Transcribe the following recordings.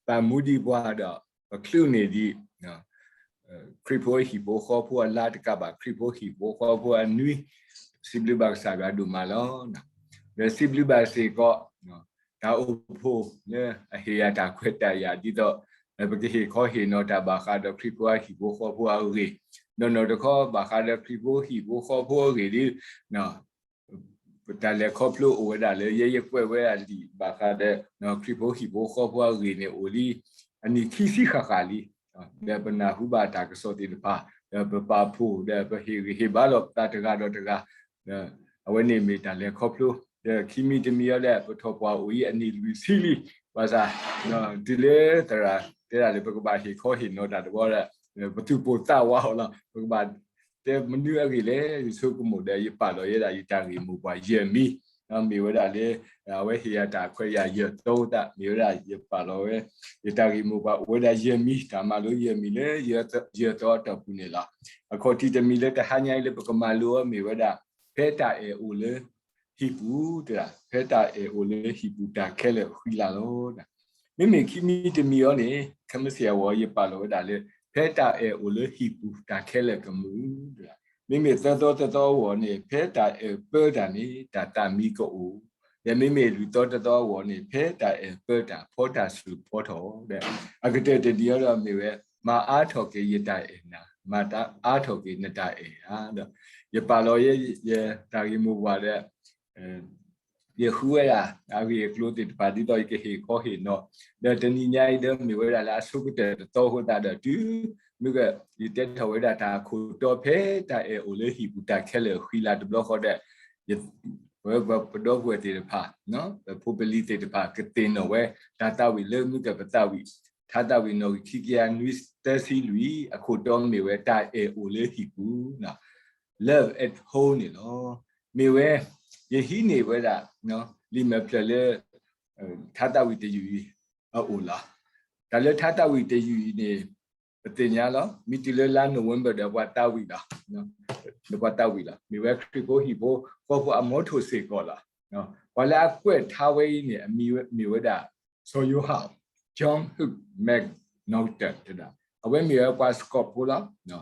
ပာ်မူဒံးပှၤဒီး ပချုးန့ၢ်ဒံး ခရံာ်ဖိဟံၣ်ဖိဃီဖိအလါတကးဘၣ် ခရံာ်ဖိဟံၣ်ဖိဃီဖိအနွံ စံးဘျုးဘၣ်ကစၢ်ယွၤဒိၣ်မးလီၤ. ဒီးစံးဘျုးဘၣ်စ့ၢ်ကီး တၢ်အိၣ်ဖှိၣ်လၢအဟ့ၣ်ယၤတၢ်ခွဲးတၢ်ယာ်ဒ်သိး ပကဟ့ၣ်ခီဟ့ၣ်နီၤတၢ်ဘၣ်ဃးဒီးခရံာ်ဖိအဟံၣ်ဖိဃီဖိအဂ့ၢ်, နီၢ်နီၢ်တခီဘၣ်ဃးဒီးခရံာ်ဖိဟံၣ်ဖိဃီဖိအဂ့ၢ်ဒ် တၢ်လဲၤခီဖျိအိၣ်ဝဲဒၣ်လၢ ယဲယကွဲးဝဲဒၣ်လံာ်ဘၣ်ဃးဒီး ခရံာ်ဖိဟံၣ်ဖိဃီဖိအဂ့ၢ်န့ၣ်အိၣ်လံ အနံၣ်ခံဆံဃၣ်ဃၣ်လံ. ဒီးပနၢ်ဟူဘၣ်တၢ်ကစီၣ်သ့ၣ်တဖၣ် ဒီးပပာ်ဖှိၣ် ဒီးပဟ့ၣ်ဂံၢ်ဟ့ၣ်ဘါလိာ်ပသးတဂၤဒီးတဂၤ အဝဲန့ၣ်မ့ၢ်တၢ်လဲၤခီဖျိ ဒီးခံမံၤတမံၤအံၤဒီး ပထီၣ်ပှၢ်အိၣ်အံၤအနံၣ်လွံၢ်ဆံလံ. ဘၣ်ဆၣ် တုၤလၢသရၣ်တဲဒၣ်လၢပကဘၣ်ဟ့ၣ်ခီဟ့ၣ်နီၤတၢ်တဘျီဒီး ပသူၣ်ပိၢ်သးဝးအီၤလီၤ. ပကဘၣ်တဲမနုၤအဂ့ၢ်လဲၣ် ယဆိကမိၣ်ဒီး ယပာ်လီၤယဲဒၣ်ယတၢ်ဂ့ၢ်မိၢ်ပှၢ်ယဲၢ်မံၤ မ့ၢ်ဝဲဒၣ်လၢ အဝဲဟ့ၣ်ယၤတၢ်ခွဲးယာ်ယဲၢ်သီသး မ့ၢ်ဝဲဒၣ်ယပာ်လီၤဝဲ ယတၢ်ဂ့ၢ်မိၢ်ပှၢ်အိၣ်ဝဲဒၣ်ယဲၢ်မံၤ တၢ်မၤလိယဲၢ်မံၤလၢ ယဲၢ်သီအတီၢ်ပူၤန့ၣ်လီၤ. အခီၣ်ထံးတမံၤလၢတဟါညါအံၤလၢပကမၤလိအီၤမ့ၢ်ဝဲဒၣ် ဖဲတၢ်အဲၣ်အိၣ်လၢဟံၣ်ပူၤတၢ်ခဲလၢာ်ဃံလၤလီၤ. မ့မ့ၢ်ခံမံၤတမံၤအံၤန့ၣ် ခဲမုၢ်ဆ့ၣ်အဝဲယပာ်လီၤဝဲဒၣ်လၢ ဖဲတၢ်အဲၣ်အိၣ်လၢဟံၣ်ပူၤတၢ်ခဲလၢာ်ကမုာ် မ့မ့ၢ်သၢသီတသီအဂီၢ်န့ၣ် ဖဲတၢ်အဲၣ်ပၢတၢ်န့ၣ် တၢ်သးမံကအိၣ်, ဒီးမ့မ့ၢ်လွံၢ်သီတသီအဂီၢ်န့ၣ် ဖဲတၢ်အဲၣ်ပၢတၢ်ဖီတၢ်စူၤဖီထီၣ်ဒီး အကတၢၢ်တနံၤအံၤဒီးမ့ၢ်ဝဲ မၤအါထီၣ်က့ၤယတၢ်အဲၣ်နၤ, မၤအါထီၣ်က့ၤနတၢ်အဲၣ်ဧါဒီး ယပာ်လီၤယဲ ယတၢ်ဂ့ၢ်မိၢ်ပှၢ်ဒီး ယဃုဝဲဒၣ် အဂ့ၢ်အကျိၤသ့ၣ်တဖၣ် ဒ်သိးယကဟ့ၣ်ခီဟ့ၣ်နီၤ, ဒီးတနံၤညါအံၤဒီးမ့ၢ်ဝဲဒၣ်လၢအဆိကတၢၢ်တသီအဃိသတးဒီး တုၤမ့ၢ်က ယတဲထီၣ်ဝဲဒၣ်တၢ်ခိၣ်တီဖဲတၢ်အဲၣ်အိၣ်လၢဟံၣ်ပူၤတၢ်ခဲလၢာ်ဃံလၤတဘျီဃီဒီး ပဝဲပဒီပုၢ်ဝဲၢ်သ့ၣ်တဖၣ် ပဖိပလံၤသ့ၣ်တဖၣ် ကသ့ၣ်နီၣ်ဝဲ တၢ်သးဝံၣ်လၢမုၢ်ကပသးဝံၣ် ထါသးဝံၣ်နီၣ်ဂံၢ်ခံကယၤနွံသၢဆံလွံၢ် အခိၣ်တီမ့ၢ်ဝဲတၢ်အဲၣ်အိၣ်လၢဟံၣ်ပူၤ Love at Home န့ၣ်လီၤ. မ့ၢ်ဝဲ ယဟံးန့ၢ်ဝဲဒၣ် လံာ်မဲာ်ဖျၢၣ်လၢ ထါသးဝံၣ်တယုၢ်အံၤအအိၣ်လီၤ. တၢ်လၢထါသးဝံၣ်တယုၢ်အံၤန့ၣ် ပသ့ၣ်ညါလီၤ. မ့ၢ်တုၤလၢလါ November ဒီးပှၤသးဝံၣ်လီၤ. ဒီးပှၤသးဝံၣ်လီၤ. မ့ၢ်ဝဲခရံာ်ဖိဟံၣ်ဖိဃီဖိအ motto စ့ၢ်ကီးလီၤ. ပှၤလၢအကွဲးထါဝဲအံၤန့ၣ် အမံၤမ့ၢ်ဝဲဒၣ် စီၤယိၤဟၣ် John Hunt McNaughton တဲဒၣ် အဝဲမ့ၢ်ဝဲပှၤစကီးဖိလီၤ.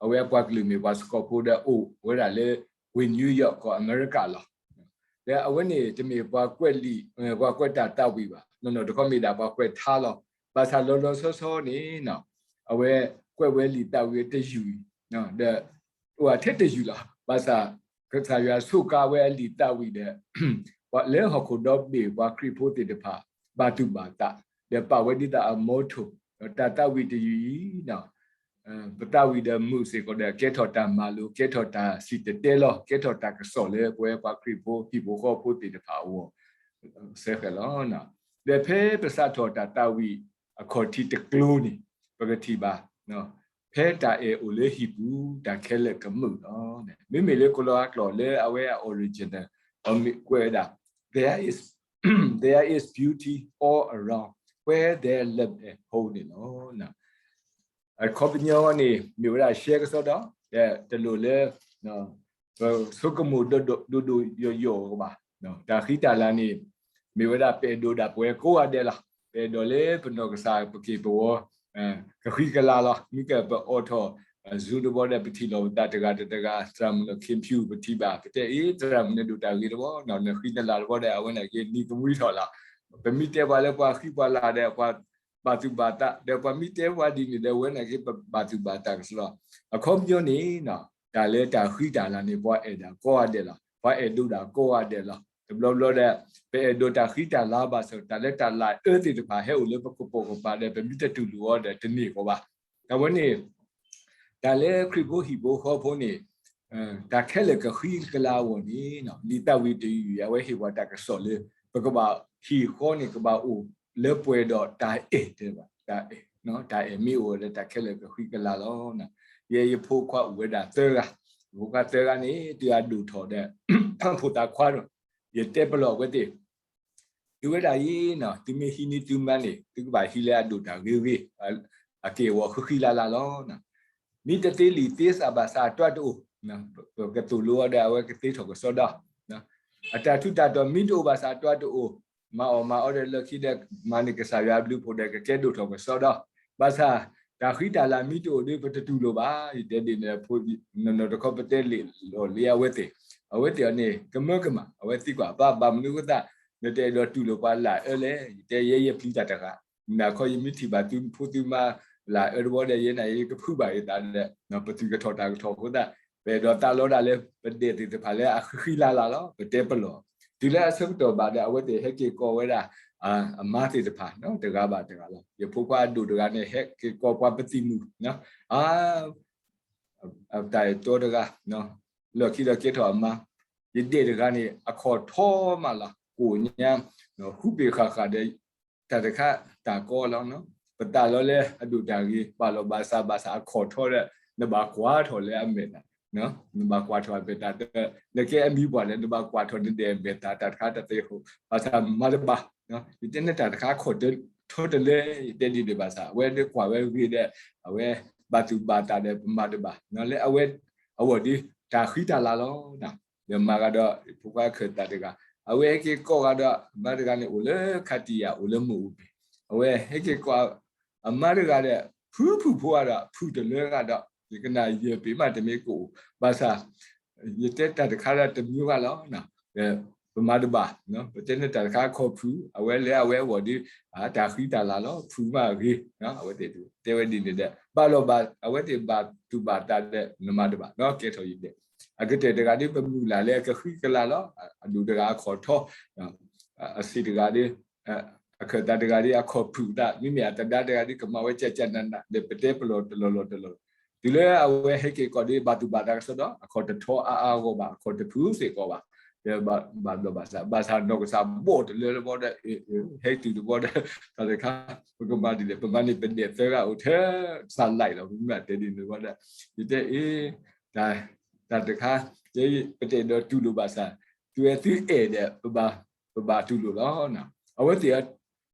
အဝဲအပှၤကလုာ်မ့ၢ်ပှၤစကီးဖိဒီးအိၣ်ဝဲဒၣ်လၢ ဝ့ၢ် New York ကီၢ်အမဲရကၤလီၤ. ဒီးအဝဲန့ၣ်တမ့ၢ်ပှၤကွဲးလံာ် ပှၤကွဲးတၢ်သးဝံၣ်ဘၣ်. နီၢ်နီၢ်တခီမ့ၢ်ဒၣ်ပှၤကွဲးထါလီၤ. ဘၣ်ဆၣ်လီၤလီၤဆီဆီန့ၣ် အဝဲကွဲးဝဲလံာ်သးဝံၣ်တယုၢ် ဒီး အိၣ်ထဲတယုၢ်လီၤ. ဘၣ်ဆၣ် ကစၢ်ယွၤစူးကါဝဲအလံာ်သးဝံၣ်ဒီး လၢဟီၣ်ခိၣ်ဒီဘ့ၣ်ပှၤခရံာ်ဖိသ့ၣ်တဖၣ် ဘၣ်သူၣ်ဘၣ်သး ဒီးပာ်ဝဲဒ်သိးအ motto တၢ်သးဝံၣ်တယုၢ်အံၤ ပသးဝံၣ်ဒီးမုာ်စ့ၢ်ကီးဒီး ကဲထီၣ်တၢ်မၤလိ ကဲထီၣ်တၢ်စံၣ်တဲၤတဲလီၤ ကဲထီၣ်တၢ်ကစီၣ်လၢပဝဲပှၤခရံာ်ဖိဟံၣ်ဖိဃီဖိသ့ၣ်တဖၣ်အဂီၢ် စဲဃဲၤလီၤ. ဒီးဖဲပစးထီၣ်တၢ်သးဝံၣ်အခီၣ်ထံးတကျိၤန့ၣ် ပကထံၣ်ဘၣ် ဖဲတၢ်အဲၣ်အိၣ်လၢဟံၣ်ပူၤ တၢ်ခဲလၢာ်ကမုာ်လီၤ. မ့မ့ၢ်လၢကလီၤအကျိာ်လၢအဝဲအ original အမ့ၢ်ကွဲးဝဲဒၣ် there is beauty all around where there love at home န့ၣ်လီၤ. အခီပညီန့ၣ် မ့ၢ်ဝဲဒၣ်ရှဲကစီဒီး တလိၣ်လၢ ပဆိကမိၣ်ဒိၣ်ဒိၣ်ယိာ်ယိာ်ကဘၣ်. တၢ်ဃံတၢ်လၤန့ၣ် မ့ၢ်ဝဲဒၣ်ပအဲၣ်ဒိးဒၣ်ပဝဲကိးဂၤဒဲးလီၤ. ပအဲၣ်ဒိးလၢပနီၢ်ကစၢ်ပက့ၢ်ပဂီၤ ကဃံကလၤလီၤ. မ့ၢ်ကပအိးထီၣ် Zoom တဘျီဒီး ပထံၣ်လိာ်ပသးတဂၤဒီးတဂၤ သရၣ်မုၣ်လၢ computer ပထံၣ်ဘၣ် ပတဲအ့ သရၣ်မုၣ်န့ၣ်ဒိၣ်တၢ်ဂ့ၤတဘျီ နဃံနလၤတဘျီဒီး အဝဲန့ၣ်က့ၤနံၤကမှံထီၣ်လီၤ. ပမ့ၢ်တဲပှၤလၢပှၤဃံပှၤလၤဒီး ပှၤဘၣ်သူၣ်ဘၣ်သး ဒီးပှၤမ့ၢ်တဲပှၤဒ်န့ၣ်ဒီး အဝဲန့ၣ်က့ၤပဘၣ်သူၣ်ဘၣ်သးကစီဒီး အခီပညီန့ၣ် တၢ်လၢတၢ်ဃံတၢ်လၤန့ၣ် ပှၤအဲၣ်ဒၣ်ကိးဂၤဒဲးလီၤ. ပှၤအဲၣ်ဒိးဒၣ်ကိးဂၤဒဲးလီၤ. တဘျီဘျီဒီး ပအဲၣ်ဒိးတၢ်ဃံတၢ်လၤဘၣ်ဆၣ် တၢ်လၢတၢ်လၤအၢသ့ၣ်တဖၣ်ဟဲအိၣ်လၢပကပိာ်ကပၤဒီး ပမ့ၢ်တတူၢ်လိာ်အီၤဒီးတန့ၢ်ကီးဘၣ်. အဝဲန့ၣ် တၢ်လၢခရံာ်ဖိဟံၣ်ဖိဃီဖိန့ၣ် တၢ်ခဲလၢာ်ကဃံကလၤအဂီၢ်န့ၣ် လံာ်သးဝံၣ်တယုၢ်အံၤ အဝဲဟ့ၣ်ပှၤတၢ်ကစီၣ်လၢ ပကဘၣ်ဟံၣ်ဃီန့ၣ် ကဘၣ်အိၣ်လၢပှဲၤဒီးတၢ်အဲၣ်တဲဘၣ် တၢ်အဲၣ် တၢ်အဲၣ်မ့ၢ်အိၣ်ဒီးတၢ်ခဲလၢာ်ကဃံကလၤလီၤ. ယဲယဖိခွါအိၣ်ဝဲဒၣ်သၢဂၤ, ယဖိခွါသၢဂၤန့ၣ် တုၤအဒိၣ်ထီၣ်ဒီး ဖိသၣ်ခွါဒီး ယတဲပလီၢ်ဝဲသ့ၣ် သုဝဲဒၣ်အံၤ သုမ့ၢ်ဟံးန့ၢ်သုမါန့ၣ် သုကဘၣ်ဟံးလၢအဒိၣ်တၢ်ဂ့ၤဂ့ၤ, အက့ၢ်အဂီၤဃံဃံလၤလၤလီၤ. မ့ၢ်တသ့လံာ်သ့စးဘၣ်ဆၣ်အတၢ်တအိၣ်, ပကသိၣ်လိအီၤဒီးအဝဲကသ့ထီၣ်ကစီဒီ, အတၢ်ထူးတၢ်တီၤမ့ၢ်တအိၣ်ဘၣ်ဆၣ်အတၢ်တအိၣ် မၤအီၣ်မၤအီဒီးလၢခံဒီး မၤန့ၢ်ကစၢ်ယွၤအဘျုးအဖှိၣ်ဒီး ကကဲဒိၣ်ထီၣ်ကစီဒီ, ဘၣ်ဆၣ် တၢ်ဃံတၢ်လၤမ့ၢ်တအိၣ်ဒီး ပတတူၢ်လိာ်ဘၣ်. ယတဲဒ်န့ၣ် နီၢ်နီၢ်တခီပတဲလံာ်လီၤလံအဝဲသ့ၣ်, အဝဲသ့ၣ်အီၤန့ၣ် ကမၢကမၣ်, အဝဲသံကွၢ် ဘၣ်မနုၤအဃိသတး နတအဲၣ်ဒိးတူၢ်လိာ်ပှၤလၢ်အၢလဲၣ်. ယတဲယဲယပျံၤတၢ်တဂၤ, မ့ၢ်အခီယမ့ၢ်ထံၣ်ဘၣ်သုဖိသုမါ လၢ်အၢတဘျီဒီး ယဲန့ၣ်ယကဖုးဘၣ်ယသးဒီး ပသုးကထီၣ်တၢ်ကထီၣ်အဃိသတး ပအဲၣ်ဒိးသးလီဒၣ်လၢပဒဲးသ့ၣ်တဖၣ်လၢအဃံဃံလၤလၤလီၤ. ပတဲပလီၢ် တုၤလၢအဆၢကတီၢ်ဘၣ်ဒီး အဝဲသ့ၣ်ဟဲက့ၤကိးဝဲဒၣ် အမါသ့ၣ်တဖၣ် တဂၤဘၣ်တဂၤလီၤ. ယဖိခွါအဒိၣ်တဂၤန့ၣ် ဟဲက့ၤကိးပှၤပသံၣ်မုၣ် အတၢ်အဲၣ်တီတဂၤ လီၢ်ခံဒီးကဲထီၣ်အမါ, ယဒဲးတဂၤန့ၣ် အခီၣ်ထီမးလီၤ. ကိၣ်ညါ ဃူပ့ၤဃာ်ဃာ်ဒီး တၢ်တခါတၢ်ကီလီၤ. ပသးလီလၢအဒိၣ်တၢ်ဂ့ၤ ဘၣ်လီၤဘၣ်စး ဘၣ်ဆၣ်အခီၣ်ထီဒီး နဘၣ်ကွၢ်ထီၣ်လၢအမဲာ်သၣ်, နဘၣ်ကွၢ်ထီၣ်အမဲာ်သၣ်ဒီး နကဲအမံၤပှၢ်ဒီး နဘၣ်ကွၢ်ထီၣ်နဒဲးအမဲာ်သၣ် တၢ်တခါတသ့ဟိ ဘၣ်ဆၣ်မၤတဘၣ်. ယတဲန့ၣ် တၢ်တခါခီၣ်ထီတလၢ ယတဲဒ်န့ၣ်ဘၣ်ဆၣ် အဝဲဒၣ်ကွၢ်ဝဲဂ့ၤဒီး အဝဲဘၣ်သူၣ်ဘၣ်သးဒီး ပမၤတဘၣ် လၢအဝဲအဂီၢ်ဒီး တၢ်ဃံတၢ်လၤလီၤ. ဒီးမၤဂၤဒီး ဖိခွါခၢၣ်သးတဂၤ အဝဲဟဲက့ၤကိးဂၤဒီး အမါတဂၤန့ၣ်အိၣ်လၢခါတံၢ်ယၤ အိၣ်လၢမုၢ်အိၣ်ဘ့ၣ်, အဝဲဟဲက့ၤကိး အမါတဂၤဒီး ဖုဖုဖိဂၤဒီး ဖုတလၢဂၤဒီး ယကနၣ်ယဲၢ်ပ့ၤမးတမ့ၢ်ကအိၣ် ဘၣ်ဆၣ် ယတဲတၢ်တခါဒီးတမံၤဂၤလီၤ. ပမၤတဘၣ်, ပတဲန့ၣ်တၢ်တခါခီၣ်ဖုး အဝဲလၢအဝဲအဂီၢ်ဒီး တၢ်ဃံတၢ်လၤလီၤ ဖုးမးဂ့ၤ, အဝဲသ့ၣ်တဲဝဲဒ်န့ၣ်ဒီး ဘၣ်လီၤဘၣ် အဝဲသ့ၣ်ဘၣ်သူၣ်ဘၣ်သးဒီး နမၤတဘၣ် ကဲထီၣ်ယဒဲး အကတၢၢ်တဂၤဒီး ပမုၢ်လၢ်လၢအကဃံကလၤလီၤ. အဒိၣ်တဂၤအခီၣ်ထီ, အဆံးတဂၤဒီး အခၢၣ်သးတဂၤဒီး အခီၣ်ဖုးသး မ့မ့ၢ်အသဒါတဂၤဒီး ကမၤဝဲကၠးကၠးနးနး ဒီးပတဲပလီၢ်တလီၢ်လီၢ်တလီၢ်လီၢ် တုၤလၢအဝဲဟဲက့ၤကိးဒီး ဘၣ်သူၣ်ဘၣ်သးကစီဒီ အခီၣ်တထီအါအါဂီၢ်ဂီၢ်ဘၣ် အခီၣ်တဖုးစ့ၢ်ကီးဘၣ်, ဒီးဘၣ်ဘၣ်ဘျီဘၣ်ဆၣ် ဘၣ်ဆၣ်နီၢ်ကစၢ်ဘီၣ်တလၢတဘီဒီး ဟဲတုၤတဘီဒီး တၢ်တခါ ပကမၤဒ်လဲၣ် ပမၤန့ၢ်ပဒဲးသၢဂၤအိၣ်ထဲ စးလဲၣ်လီၤ ပမ့ၢ်တဲဒ်န့ၣ်တဘီဒီး ယတဲအ့ တၢ်တခါ ပတအဲၣ်ဒိးတူၢ်လိာ်ဘၣ်ဆၣ် တုၤဝဲသုအဲၣ်ဒီး ပဘၣ်တူၢ်လိာ်လီၤ. အဝဲသ့ၣ်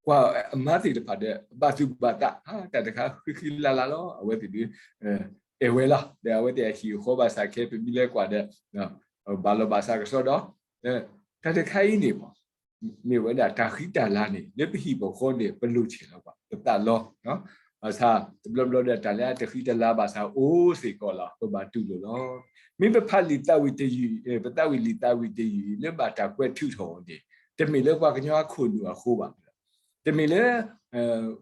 ကွၢ်အမါသ့ၣ်တဖၣ်ဒီး ဘၣ်သူၣ်ဘၣ်သး တၢ်တခါဃံဃံလၤလၤလီၤ. အဝဲသ့ၣ်ဒုး အဲၣ်ဝဲလီၤ. ဒီးအဝဲသ့ၣ်အဟံၣ်အဃီဘၣ်ဆၣ်ခဲ ပမ့ၢ်လဲၤကွၢ်ဒီး ဘၣ်လီၤဘၣ်စးကစီဒီ တၢ်တခါအံၤန့ၣ် မ့ၢ်ဝဲဒၣ်တၢ်ဃံတၢ်လၤန့ၣ် လၢပဟံၣ်ပဃီန့ၣ် ပလိၣ်ဆဲးလီၤပှၤ ပသးလီ ဘၣ်ဆၣ်တဘျီဘျီဒီး တၢ်လၢအတဃံတလၤဘၣ်ဆၣ်အိၣ်စ့ၢ်ကီးလီၤ ပဘၣ်တူၢ်လိာ်လီၤ. မ့ၢ်ပဖးလံာ်သးဝံၣ်တယုၢ်အံၤ ပသးဝံၣ်လံာ်သးဝံၣ်တယုၢ်အံၤ လၢဘၣ်တၢ်ကွဲးထုးထီၣ်အီၤန့ၣ် တမ့ၢ်လၢပှၤကညီအခိၣ်နူာ်အဃိဘၣ်. တမ့ၢ်လၢ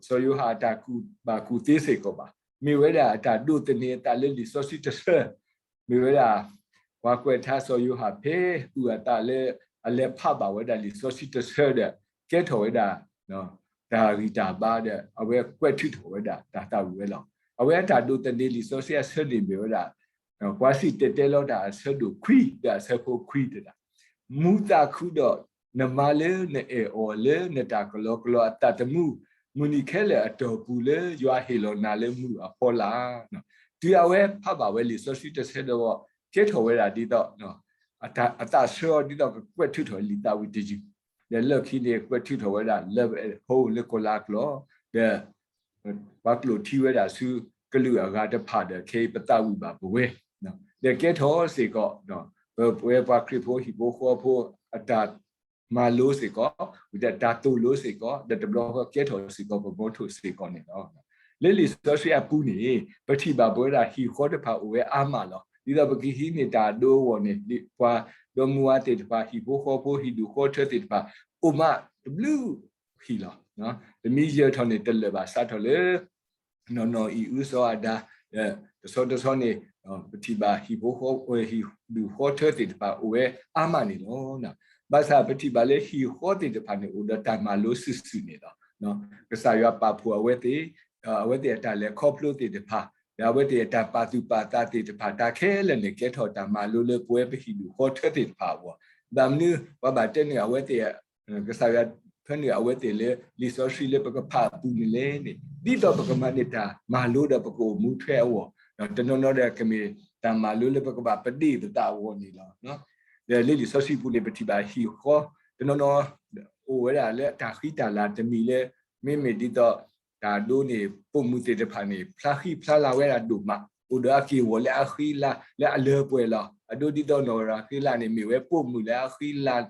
စီၤယိၤဟၣ်အတၢ်ကူၣ်ဘၣ်ကူၣ်သ့စ့ၢ်ကီးဘၣ်. မ့ၢ်ဝဲဒၣ်အတၢ်ဒိးသန့ၤအသးလၢလံာ်စီဆှံတဆၢ မ့ၢ်ဝဲဒၣ် ပှၤကွဲးထါစီၤယိၤဟၣ်ဖဲအုၣ်အသးလၢ အလဲၤဖးဘၣ်ဝဲဒၣ်လံာ်စီဆှံတဆၢဒီး ကဲထီၣ်ဝဲဒၣ် တၢ်ဂံၢ်တၢ်ဘါဒီး အဝဲကွဲးထုးထီၣ်ဝဲဒၣ်တၢ်သးဝံၣ်ဝဲလီၤ. အဝဲအတၢ်ဒိးသန့ၤလံာ်စီဆှံအဆၢန့ၣ်မ့ၢ်ဝဲဒၣ် ပှၤစံၣ်တဲၤတဲလီၤတၢ်အဆၢဒိၣ်ခွံဒီးအဆၢဖိခွံတဒၣ် မူးသးခုဒီး နမါလၢနအဲၣ်အီၤလၢနတၢ်ကလီကလီအသးသမူ မုၢ်နံၤခဲလၢာ်အတီၢ်ပူၤလၢယွၤဟ့ၣ်လီၤနၤလၢမုၢ်အဖီလာ်. တုၤအဝဲဖးဘၣ်ဝဲလံာ်စီဆှံတဆၢဒီး ကဲထီၣ်ဝဲဒၣ်ဒ်သိး အသးဆၢအီၤဒ်သိးကကွဲးထုးထီၣ်လံာ်သးဝံၣ်တယုၢ်, ဒီးလၢခံန့ၣ်ကွဲးထုးထီၣ်ဝဲဒၣ်လၢဟိလၢကီၤလၤကျီၢ်, ဒီး ပှၤကျိၣ်ထံဝဲဒၣ်ဆူကလုာ်အဂၤတဖၣ်ဒီး ခဲအံၤပသးဝံၣ်ဘၣ်ပဝဲ, ဒီးကဲထီၣ်စ့ၢ်ကီး ပဝဲပှၤခရံာ်ဖိဟံၣ်ဖိဃီဖိအတၢ်မၤလိစ့ၢ်ကီး, ဝံၤဒီးတၢ်သိၣ်လိစ့ၢ်ကီး, ဒီးတဘျီဃီကဲထီၣ်စ့ၢ်ကီးပမီထိၣ်စ့ၢ်ကီးန့ၣ်လီၤ. လၢလံာ်စီဆှံအပူၤန့ၣ် ပထံၣ်ဘၣ်ပဝဲဒၣ်ဟံၣ်ဃီတဖၣ်အိၣ်ဝဲအါမးလီၤ. ဒ်သိးပကဟံးန့ၢ်တၢ်ဒိအဂီၢ်န့ၣ် ပှၤဒီမါဝၤသ့ၣ်တဖၣ် ဟံၣ်ဖိဃီဖိ ဟံၣ်ဒူၣ်ဃီထၢသ့ၣ်တဖၣ် အိၣ်မးတဘျုးဟံၣ်လီၤ. ပမ့ၢ်ယၢၤထီၣ်န့ၣ် တလၢာ်ဘၣ်စးထီၣ်လၢ နီၢ်နီၢ်အံၤအုစီအဒါ, တဆီတဆီန့ၣ် ပထံၣ်ဘၣ်ဟံၣ်ဖိဃီ ဟံၣ်ဒူၣ်ဃီထၢသ့ၣ်တဖၣ်အိၣ်ဝဲအါမးန့ၣ်လီၤ. ဘၣ်ဆၣ်ပထံၣ်ဘၣ်လၢဟံၣ်ဃီသ့ၣ်တဖၣ်န့ၣ် အိၣ်ဒီးတၢ်မၤလိစုာ်စုာ်န့ၣ်လီၤ. ကစၢ်ယွၤပာ်ဖှိၣ်အဝဲသ့ၣ်, အဝဲသ့ၣ်အတၢ်လဲၤခီဖျိသ့ၣ်တဖၣ်, ဒီးအဝဲသ့ၣ်အတၢ်ပာ်သူၣ်ပာ်သးသ့ၣ်တဖၣ် တၢ်ခဲလၢာ်န့ၣ် ကဲထီၣ်တၢ်မၤလိလၢပဝဲပဟံၣ်ဒူၣ်ဃီထၢသ့ၣ်တဖၣ်အဂီၢ်, ဘၣ်မနုၤ ပှၤဘၣ်တဲန့ၣ် အဝဲသ့ၣ် ကစၢ်ယွၤဖဲန့ၣ်အဝဲသ့ၣ်လၢ လံာ်စီဆှံလၢပကဖးအပူၤန့ၣ်လဲၣ်န့ၣ် ဒ်သိးပကမၤန့ၢ်တၢ်မၤလိဒီးပကအိၣ်မူထွဲအဂီၢ်, တနီၤနီၤဒီးကမ့ၢ်တၢ်မၤလိလၢပကဘၣ်ပဒ့ၣ်ပသးအဂီၢ်န့ၣ်လီၤ. ဒီးလၢလံာ်စီဆှံပူၤန့ၣ် ပထံၣ်ဘၣ်ဟံၣ်ဃီ တနီၤနီၤ အိၣ်ဝဲဒၣ်လၢတၢ်ဃံတၢ်လၤတမံၤလၢ မ့မ့ၢ်ဒ်သိး တၢ်ဒိန့ၣ် ပိာ်မုၣ်သ့ၣ်တဖၣ်န့ၣ် ဖျါဃံဖျါလၤဝဲဒၣ်ဒိၣ်မး, အိၣ်ဒီးအက့ၢ်အဂီၤလၢအဃံလၤလၢအလၢပှဲၤလီၤ. အဒိဒ်သိးနီၢ်ရၤဃ့လးန့ၣ် မ့ၢ်ဝဲပိာ်မုၣ်လၢအဃံလၤ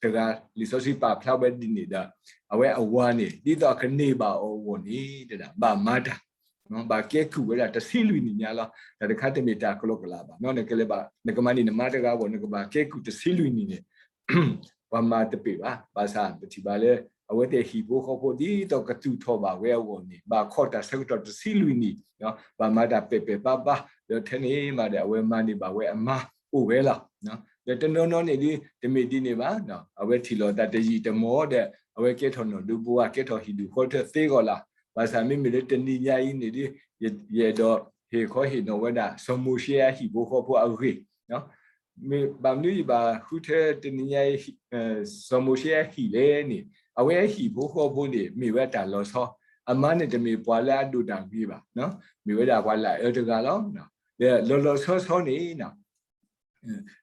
တဂၤ လံာ်စီဆှံပာ်ဖျါဝဲဒ်န့ၣ်ဒီး အဝဲအဝၤန့ၣ် ဒ်သိးအကန့ၢ်ဘၣ်အီၤအဂီၢ်န့ၣ် တဒၣ် ဘၣ်မၤတၢ် ဘၣ်ကဲကုၢ်ဝဲဒၣ်တဆံလွံၢ်နံၣ်ညါလီၤ. တၢ်တခါတမ့ၢ်တၢ်ကလီကလးဘၣ်. နကလဲၤဘၣ် နကမၤန့ၢ်နမါတဂၤအဂီၢ် နကဘၣ်ကဲကုၢ်တဆံလွံၢ်နံၣ်န့ၣ် ပှၤမၤတပ့ၢ်ဘၣ်. ဘၣ်ဆၣ်ပထံၣ်ဘၣ်လၢ အဝဲသ့ၣ်ဟံၣ်ဖိဃီဖိ ဒ်သိးကသူၣ်ထီၣ်ဘၣ်ဝဲအဂီၢ်န့ၣ် ဘၣ်ခီၣ်တၢ်ဆၢကတီၢ်တဆံလွံၢ်နံၣ်, ဘၣ်မၤတၢ်ပဲာ်ပဲာ်ပါပါ, ဒီးထဲန့ၣ်မးဒီး အဝဲမၤန့ၢ်ဘၣ်ဝဲအမါအိၣ်ဝဲလီၤ. ဒီးတနီၤနီၤန့ၣ်ဒ် တမ့ၢ်ဒ်န့ၣ်ဘၣ်, အဝဲထံၣ်လိာ်သးတယံာ်တမီၢ်ဒီး အဝဲကဲထီၣ်နီၢ်ဒိဘိဝါ ကဲထီၣ်ဟံၣ်ဒူၣ်ဃီထၢသ့အဂီၢ်လီၤ. ဘၣ်ဆၣ်မ့မ့ၢ်လၢတနံၤညါအံၤန့ၣ်ဒ် ယအဲၣ်ဒိးဟ့ၣ်ခီဟ့ၣ်နီၤဝဲဒၣ် စီၤမိၤၡ့အဟံၣ်ဖိဃီဖိအဂ့ၢ်, မ့ၢ်ဘၣ်မနုၤယဘၣ်ဃုထၢတနံၤညါအံၤ စီၤမိၤၡ့အဟံၣ်လဲၣ်န့ၣ် အဝဲအဟံၣ်ဖိဃီဖိန့ၣ် မ့ၢ်ဝဲတၢ်လီၤဆီ, အမါန့ၣ်တမ့ၢ်ပှၤလၢအဒိၣ်တၢ်ဂ့ၤဘၣ်, မ့ၢ်ဝဲဒၣ်ပှၤလၢအအၢတဂၤလီၤ. ဒီးလီၤလီၤဆီဆီန့ၣ်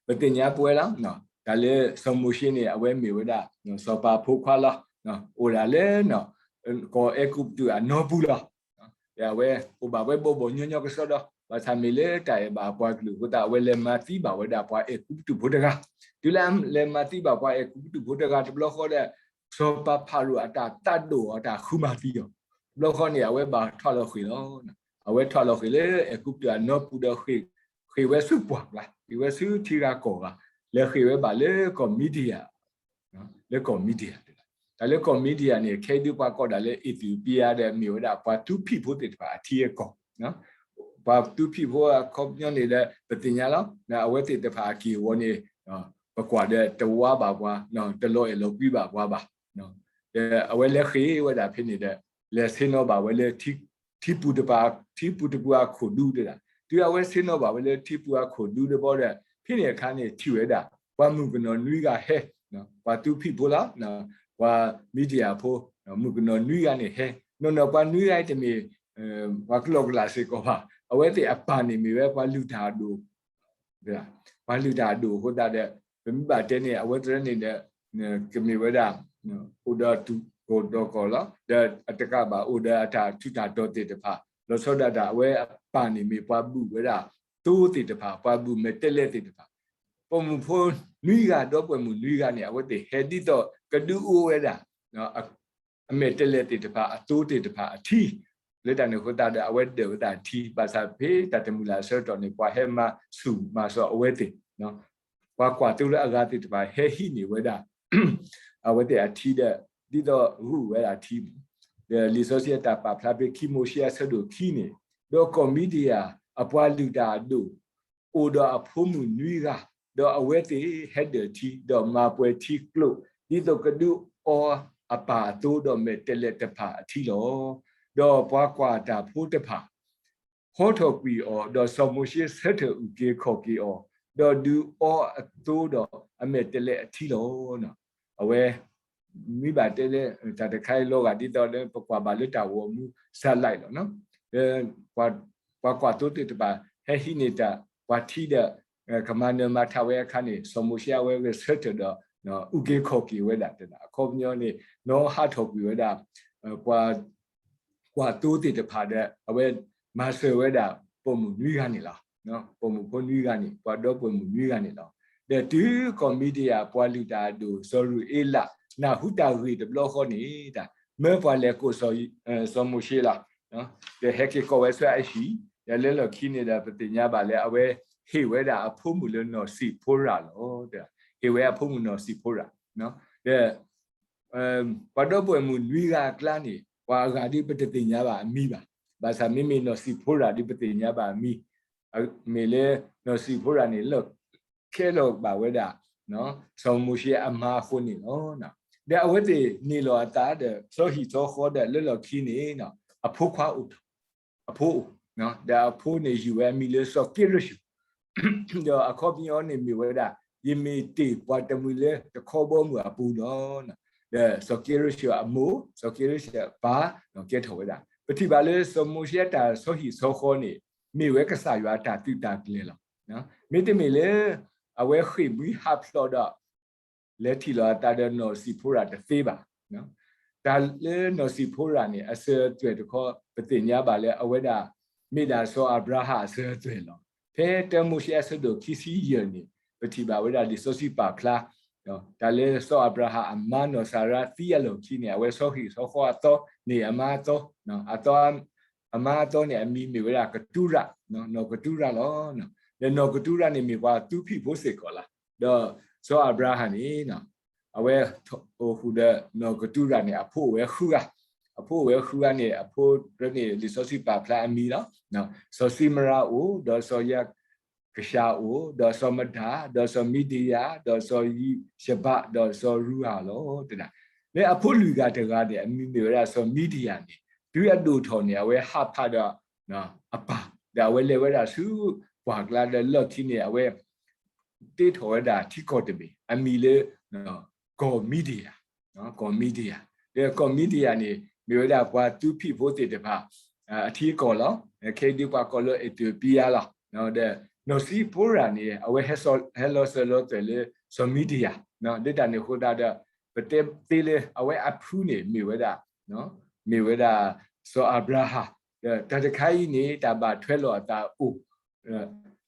ပသ့ၣ်ညါပဝဲလီၤ, တၢ်လၢစီၤမိၤၡ့န့ၣ် အဝဲမ့ၢ်ဝဲဒၣ် စီၤပၤဖိခွါလီၤ. အိၣ်ဒၣ်လၢ ကီၢ်အဲၤကူပတူးအနီပူၤလီၤ. ဒီးအဝဲအိၣ်ဘၣ်ဝဲဘီဘီညီညီကစီဒီ, ဘၣ်ဆၣ်မ့ၢ်လၢတၢ်အဲၣ်ဘၣ်အပှၤကလုာ်အဃိသတး အဝဲလဲၤမၤသံဘၣ်ဝဲဒၣ်ပှၤအဲၤကူပတူးဖိတဂၤ, တုၤလၢလဲၤမၤသံဘၣ်ပှၤအဲၤကူပတူးဖိတဂၤတဘျီဃီဒီး စီၤပၤဖၤရိၤအတၢ်သးဒိၣ်အီၤ တၢ်ဃုမၤသံအီၤ, တဘျီဃီန့ၣ် အဝဲဘၣ်ထွးလီၤဃ့ၢ်လီၤ. အဝဲထွးလီၤဃ့ၢ်လၢအဲၤကူပတူးအနီပူၤဒီး ဃ့ၢ်ဝဲဆူပှၢ်ကျါ, ဃ့ၢ်ဝဲဆူထံဂၤကီၢ်ဂၤ, လဲၤဃ့ၢ်ဝဲဘၣ်လၢကီၢ်မံၤဒယၣ် လၢကီၢ်မံၤဒယၣ်, တၢ်လၢကီၢ်မံၤဒယၣ်န့ၣ် ခဲအံၤဒုးပှၤကိးဒၣ်လၢ အ့ၣ်သံးပံယါဒီး မ့ၢ်ဝဲဒၣ်ပှၤသူဖံးဖိသ့ၣ်တဖၣ်အထံအကီၢ်, ပှၤသူဖံးဖိအခီပညီန့ၣ်ဒီး ပသ့ၣ်ညါလီၤ. အဝဲသ့ၣ်တဖၣ်အက့ၢ်အဂီၤန့ၣ် ပကွၢ်ဒီးတဝါဘၣ်ပှၤ, တလီၤအဲၣ်လီၤကွံဘၣ်ပှၤဘၣ်. ဒီးအဝဲလဲၤဃ့ၢ်ဝဲဒၣ်ဖဲန့ၣ်ဒီး လဲၤဆ့ၣ်နီၤဘၣ်ဝဲလၢ ထံပူၤတပူၤအခိၣ်ဒူတဒၣ်, တုၤအဝဲဆ့ၣ်နီၤဘၣ်ဝဲလၢထံပူၤအခိၣ်ဒူတဘီဒီး ဖဲန့ၣ်အခါန့ၣ် ထံၣ်ဝဲဒၣ် ပှၤမုၣ်ကနီၤနွံဂၤဟဲ, ပှၤသူဖံးဖိလီၤ, ပှၤမံၤဒယၣ်ဖိ မုၣ်ကနီၤနွံဂၤန့ၣ်ဟဲ, နီၢ်နီၢ်ပှၤနွံဂၤအံၤတမ့ၢ် ပှၤကလီကလးစ့ၢ်ကီးဘၣ်, အဝဲသ့ၣ်အပၢ်န့ၣ်မ့ၢ်ဝဲပှၤလုၢ်တၢ်အဒိၣ် ပှၤလုၢ်တၢ်အဒိၣ်အဃိသတးဒီး ပမ့ၢ်ဘၣ်တဲန့ၣ် အဝဲသ့ၣ်န့ၣ်ဒီး ကမ့ၢ်ဝဲဒၣ် အိၣ်ဒီးတူၢ်ကီၢ်ဒီးကီၢ်လီၤ. ဒီးအတကးဘၣ်အိၣ်ဒီးအတၢ်ထူးတၢ်တီၤသ့ၣ်တဖၣ် လီၤဆီဒၣ်တၢ် အဝဲအပၢ်န့ၣ်မ့ၢ်ပှၤဘုၣ်ဝဲဒၣ် သိသ့ၣ်တဖၣ် ပှၤဘုၣ်မဲာ်တဲးလဲးသ့ၣ်တဖၣ်, ပိာ်မုၣ်ဖိနွံဂၤ ဒီပုၢ်ဝဲၢ်မုၣ်နွံဂၤန့ၣ် အဝဲသ့ၣ်ဟဲဒ်သိးကဒုးအိၣ်ဝဲဒၣ် အမဲာ်တဲးလဲးသ့ၣ်တဖၣ် အသိသ့ၣ်တဖၣ်အထံ, လၢတၢ်န့ၣ်အဃိသတးဒီး အဝဲဒၢးဝဲဒၣ်ထံ, ဘၣ်ဆၣ်ဖဲတၢ်တမုာ်လၢ်အဆၢကတီၢ်န့ၣ် ပှၤဟဲမၤဆူၣ်မၤစိးအဝဲသ့ၣ်, ပှၤကွၢ်သိလၢအဂၤသ့ၣ်တဖၣ် ဟဲဟံးန့ၢ်ဝဲဒၣ် အဝဲသ့ၣ်အထံဒီး ဒ်သိးဂုာ်ဝဲဒၣ်ထံ, ဒီးလံာ်စီဆှံအတၢ်ပာ်ဖျါဖဲခံမိၤၡ့အဆၢဒိၣ်ခံန့ၣ်, ဒီးကီၢ်မံၤဒယၣ်အပှၤလုၢ်တၢ်အဒိၣ် အိၣ်ဒီးအဖိမုၣ်နွံဂၤ, ဒီးအဝဲသ့ၣ်ဟဲဒၢးထံ, ဒီးမၤပှဲၤထံကျိ, ဒ်သိးကဒုးအီအပၢ်အသိဒီးမဲာ်တဲးလဲးတဖၣ်အထံလီၤ. ဒီးပှၤကွၢ်တၢ်ဖိတဖၣ် ဟီထီၣ်ကွံာ်အီၤ, ဒီးစီၤမိၤၡ့ဆၢထၢၣ်အုၣ်က့ၤခီၣ်က့ၤအီၤ, ဒီးဒုးအီအသိဒီးအမဲာ်တဲးလဲးအထံလီၤ. အဝဲ မ့ၢ်ဘၣ်တဲလၢ တၢ်တခါအံၤလီၤဂာ်ဒ်သိးလၢ ပကွၢ်ဘၣ်လၢတၢ်ဂီၤမူ စးလဲလီၤ. ပှၤကွၢ်သိသ့ၣ်တဖၣ် ဟဲဟံးန့ၢ်တၢ်ပှၤထံဒီး ကမၤနၢၤမၤထးဝဲအခါန့ၣ် စီၤမိၤၡ့အဝဲဂဲၤဆၢထၢၣ်ဒီး အုၣ်က့ၤခီၣ်က့ၤဝဲဒၣ်တဒၣ် အခီပညီန့ၣ် နီၢ်ဟးထီၣ်ကွံာ်ဝဲဒၣ် ပှၤ ကွၢ်သိသ့ၣ်တဖၣ်ဒီး အဝဲမၤစၢၤဝဲဒၣ်ပိာ်မုၣ်နွံဂၤန့ၣ်လီၤ. ပိာ်မုၣ်ဖိနွံဂၤန့ၣ် ပှၤဒီပုၢ်ဝဲၢ်မုၣ်နွံဂၤန့ၣ်လီၤ. ဒီးတုၤကီၢ်မံၤဒယၣ်ပှၤလုၢ်တၢ်အဒိၣ် စီၤရူၤအ့လး နၢ်ဟူတၢ်ဂ့ၢ်တဘျီဃီန့ၣ် တၢ်မၢပှၤလဲၤကိး စီၤမိၤၡ့လီၤ. ဒီးဟဲက့ၤကိးဝဲဆူအဟံၣ်, ဒီးလၢလီၢ်ခံန့ၣ်ဒီး ပသ့ၣ်ညါဘၣ်လၢအဝဲဟ့ၣ်ဝဲဒၣ်အဖိမုၣ်လၢနီၢ်စံးဖိရၤလီၤ. ဟ့ၣ်ဝဲအဖိမုၣ်နီၢ်စံးဖိရၤ, ဒီး ပှၤဒီပုၢ်ဝဲၢ်မုၣ်နွံဂၤအကျါန့ၣ် ပှၤအဂၤဒ်ပတသ့ၣ်ညါဘၣ်အမံၤဘၣ်. ဘၣ်ဆၣ်မ့မ့ၢ်နီၢ်စံးဖိရၤဒ်ပသ့ၣ်ညါဘၣ်အမံၤ, မ့ၢ်လၢနီၢ်စံးဖိရၤန့ၣ် လီၢ်ခဲလီၤဘၣ်ဝဲဒၣ် စီၤမိၤၡ့အမါအဃိန့ၣ်လီၤ. ဒီးအဝဲသ့ၣ်န့ၣ်လီၤအသးဒီး ဆီဟံၣ်ဆီဃီဒီးလၢလီၢ်ခံန့ၣ် အဖိခွါအိၣ် အဖိအိၣ်, ဒီးအဖိန့ၣ်ယုၢ်ဝဲအမံၤလၢစီၤက့ရၡိၣ်, ဒီးအခီပညီန့ၣ်မ့ၢ်ဝဲဒၣ် ယမ့ၢ်တ့ၢ်ပှၤတမှံၤလၢတခီဘီမုၢ်အပူၤလီၤ. ဒီးစီၤက့ရၡိၣ်အမိၢ် စီၤက့ရၡိၣ်အပၢ် ကဲထီၣ်ဝဲဒၣ်. ပထံၣ်ဘၣ်လၢစီၤမိၤၡ့အတၢ်ဆီဟံၣ်ဆီဃီန့ၣ် မ့ၢ်ဝဲကစၢ်ယွၤအတၢ်သုးတၢ်ကျဲၤလီၤ. မ့တမ့ၢ်လၢ အဝဲဃ့ၢ်မှံဟးဖျိးဒီး လဲၤထံၣ်လိာ်အသးဒီးနီၢ်စံးဖိရၤတသ့ဘၣ်. တၢ်လၢနီၢ်စံးဖိရၤန့ၣ် အစၢၤအသွဲၣ်တခီ ပသ့ၣ်ညါဘၣ်လၢအဝဲဒၣ် မ့ၢ်ဒၣ်စီၤအၤဘြၤဟၣ်အစၢၤအသွဲၣ်လီၤ. ဖဲတၢမိၤၡ့အဆၢဒိၣ်ခံဆံယဲၢ်န့ၣ် ပထံၣ်ဘၣ်ဝဲဒၣ်လံာ်စီဆှံပာ်ဖျါ တၢ်လၢစီၤအၤဘြၤဟၣ်အမါနီၢ်စၤရါသံအလီၢ်ခံန့ၣ် အဝဲဆီဟံၣ်ဆီဃီအသီန့ၣ် အမါအသီ, အသီ, အမါအသီန့ၣ် အမံၤမ့ၢ်ဝဲဒၣ်ကတူၤရၤ, နီၢ်ကတူၤရၤလီၤ. ဒီးနီၢ်ကတူၤရၤန့ၣ်မ့ၢ်ပှၤသူဖံးဖိစ့ၢ်ကီးလီၤ. ဒီးစီၤအၤဘြၤဟၣ်န့ၣ် အဝဲအိၣ်ဃုာ်ဒီးနီၢ်ကတူၤရၤန့ၣ် အဖိအိၣ်ဝဲဃုဂၤ, အဖိအိၣ်ဝဲဃုဂၤန့ၣ် အဖိတဂၤန့ၣ် လံာ်စီဆှံပာ်ဖျါအမံၤလီၤ. စီၤၡံမရၤအိၣ်, ဒီးစီၤယၤကၡၢ်အိၣ်, ဒီးစီၤမဒၣ်, ဒီးစီၤမံဒယၤ, ဒီးစီၤယံၡဘး, ဒီးစီၤရူၤဧၣ်လီၤ တဲဒၣ်. လၢအဖိလွံၢ်ဂၤတဂၤန့ၣ် အမံၤမ့ၢ်ဝဲဒၣ်စီၤမံဒယၤန့ၣ် တုၤအဒိၣ်ထီၣ်န့ၣ် အဝဲဟးဖးဒီးအပၢ်, ဒီးအဝဲလဲၤဝဲဒၣ်ဆူပှၢ်ကျါဒီးလီၢ်ခံန့ၣ် အဝဲ တ့ထီၣ်ဝဲဒၣ်ထံကီၢ်တဘ့ၣ် အမံၤလၢ ကီၢ်မံဒယၤ, ကီၢ်မံဒယၤ, ဒီးကီၢ်မံဒယၤန့ၣ် မ့ၢ်ဝဲဒၣ်ပှၤသူဖံးဖိသ့ၣ်တဖၣ် အထံအကီၢ်လီၤ. ခဲအံၤဒ်ပှၤကိးလၢအ့းသီပံယါလီၤ. ဒီးနီၢ်စံးဖိရၤန့ၣ် အဝဲဟဲလီၤစၢၤလီၤသွဲၣ်လၢစီၤမံဒယၤ, ဒ်တၢ်န့ၣ်အဃိသတးဒီး ပတဲသ့လၢအဝဲအဖုန့ၣ် မ့ၢ်ဝဲဒၣ် မ့ၢ်ဝဲဒၣ် စီၤအၤဘြၤဟၣ်, ဒီးတၢ်တခါအံၤန့ၣ် တၢ်ဘၣ်ထွဲလီၤအသးအိၣ်,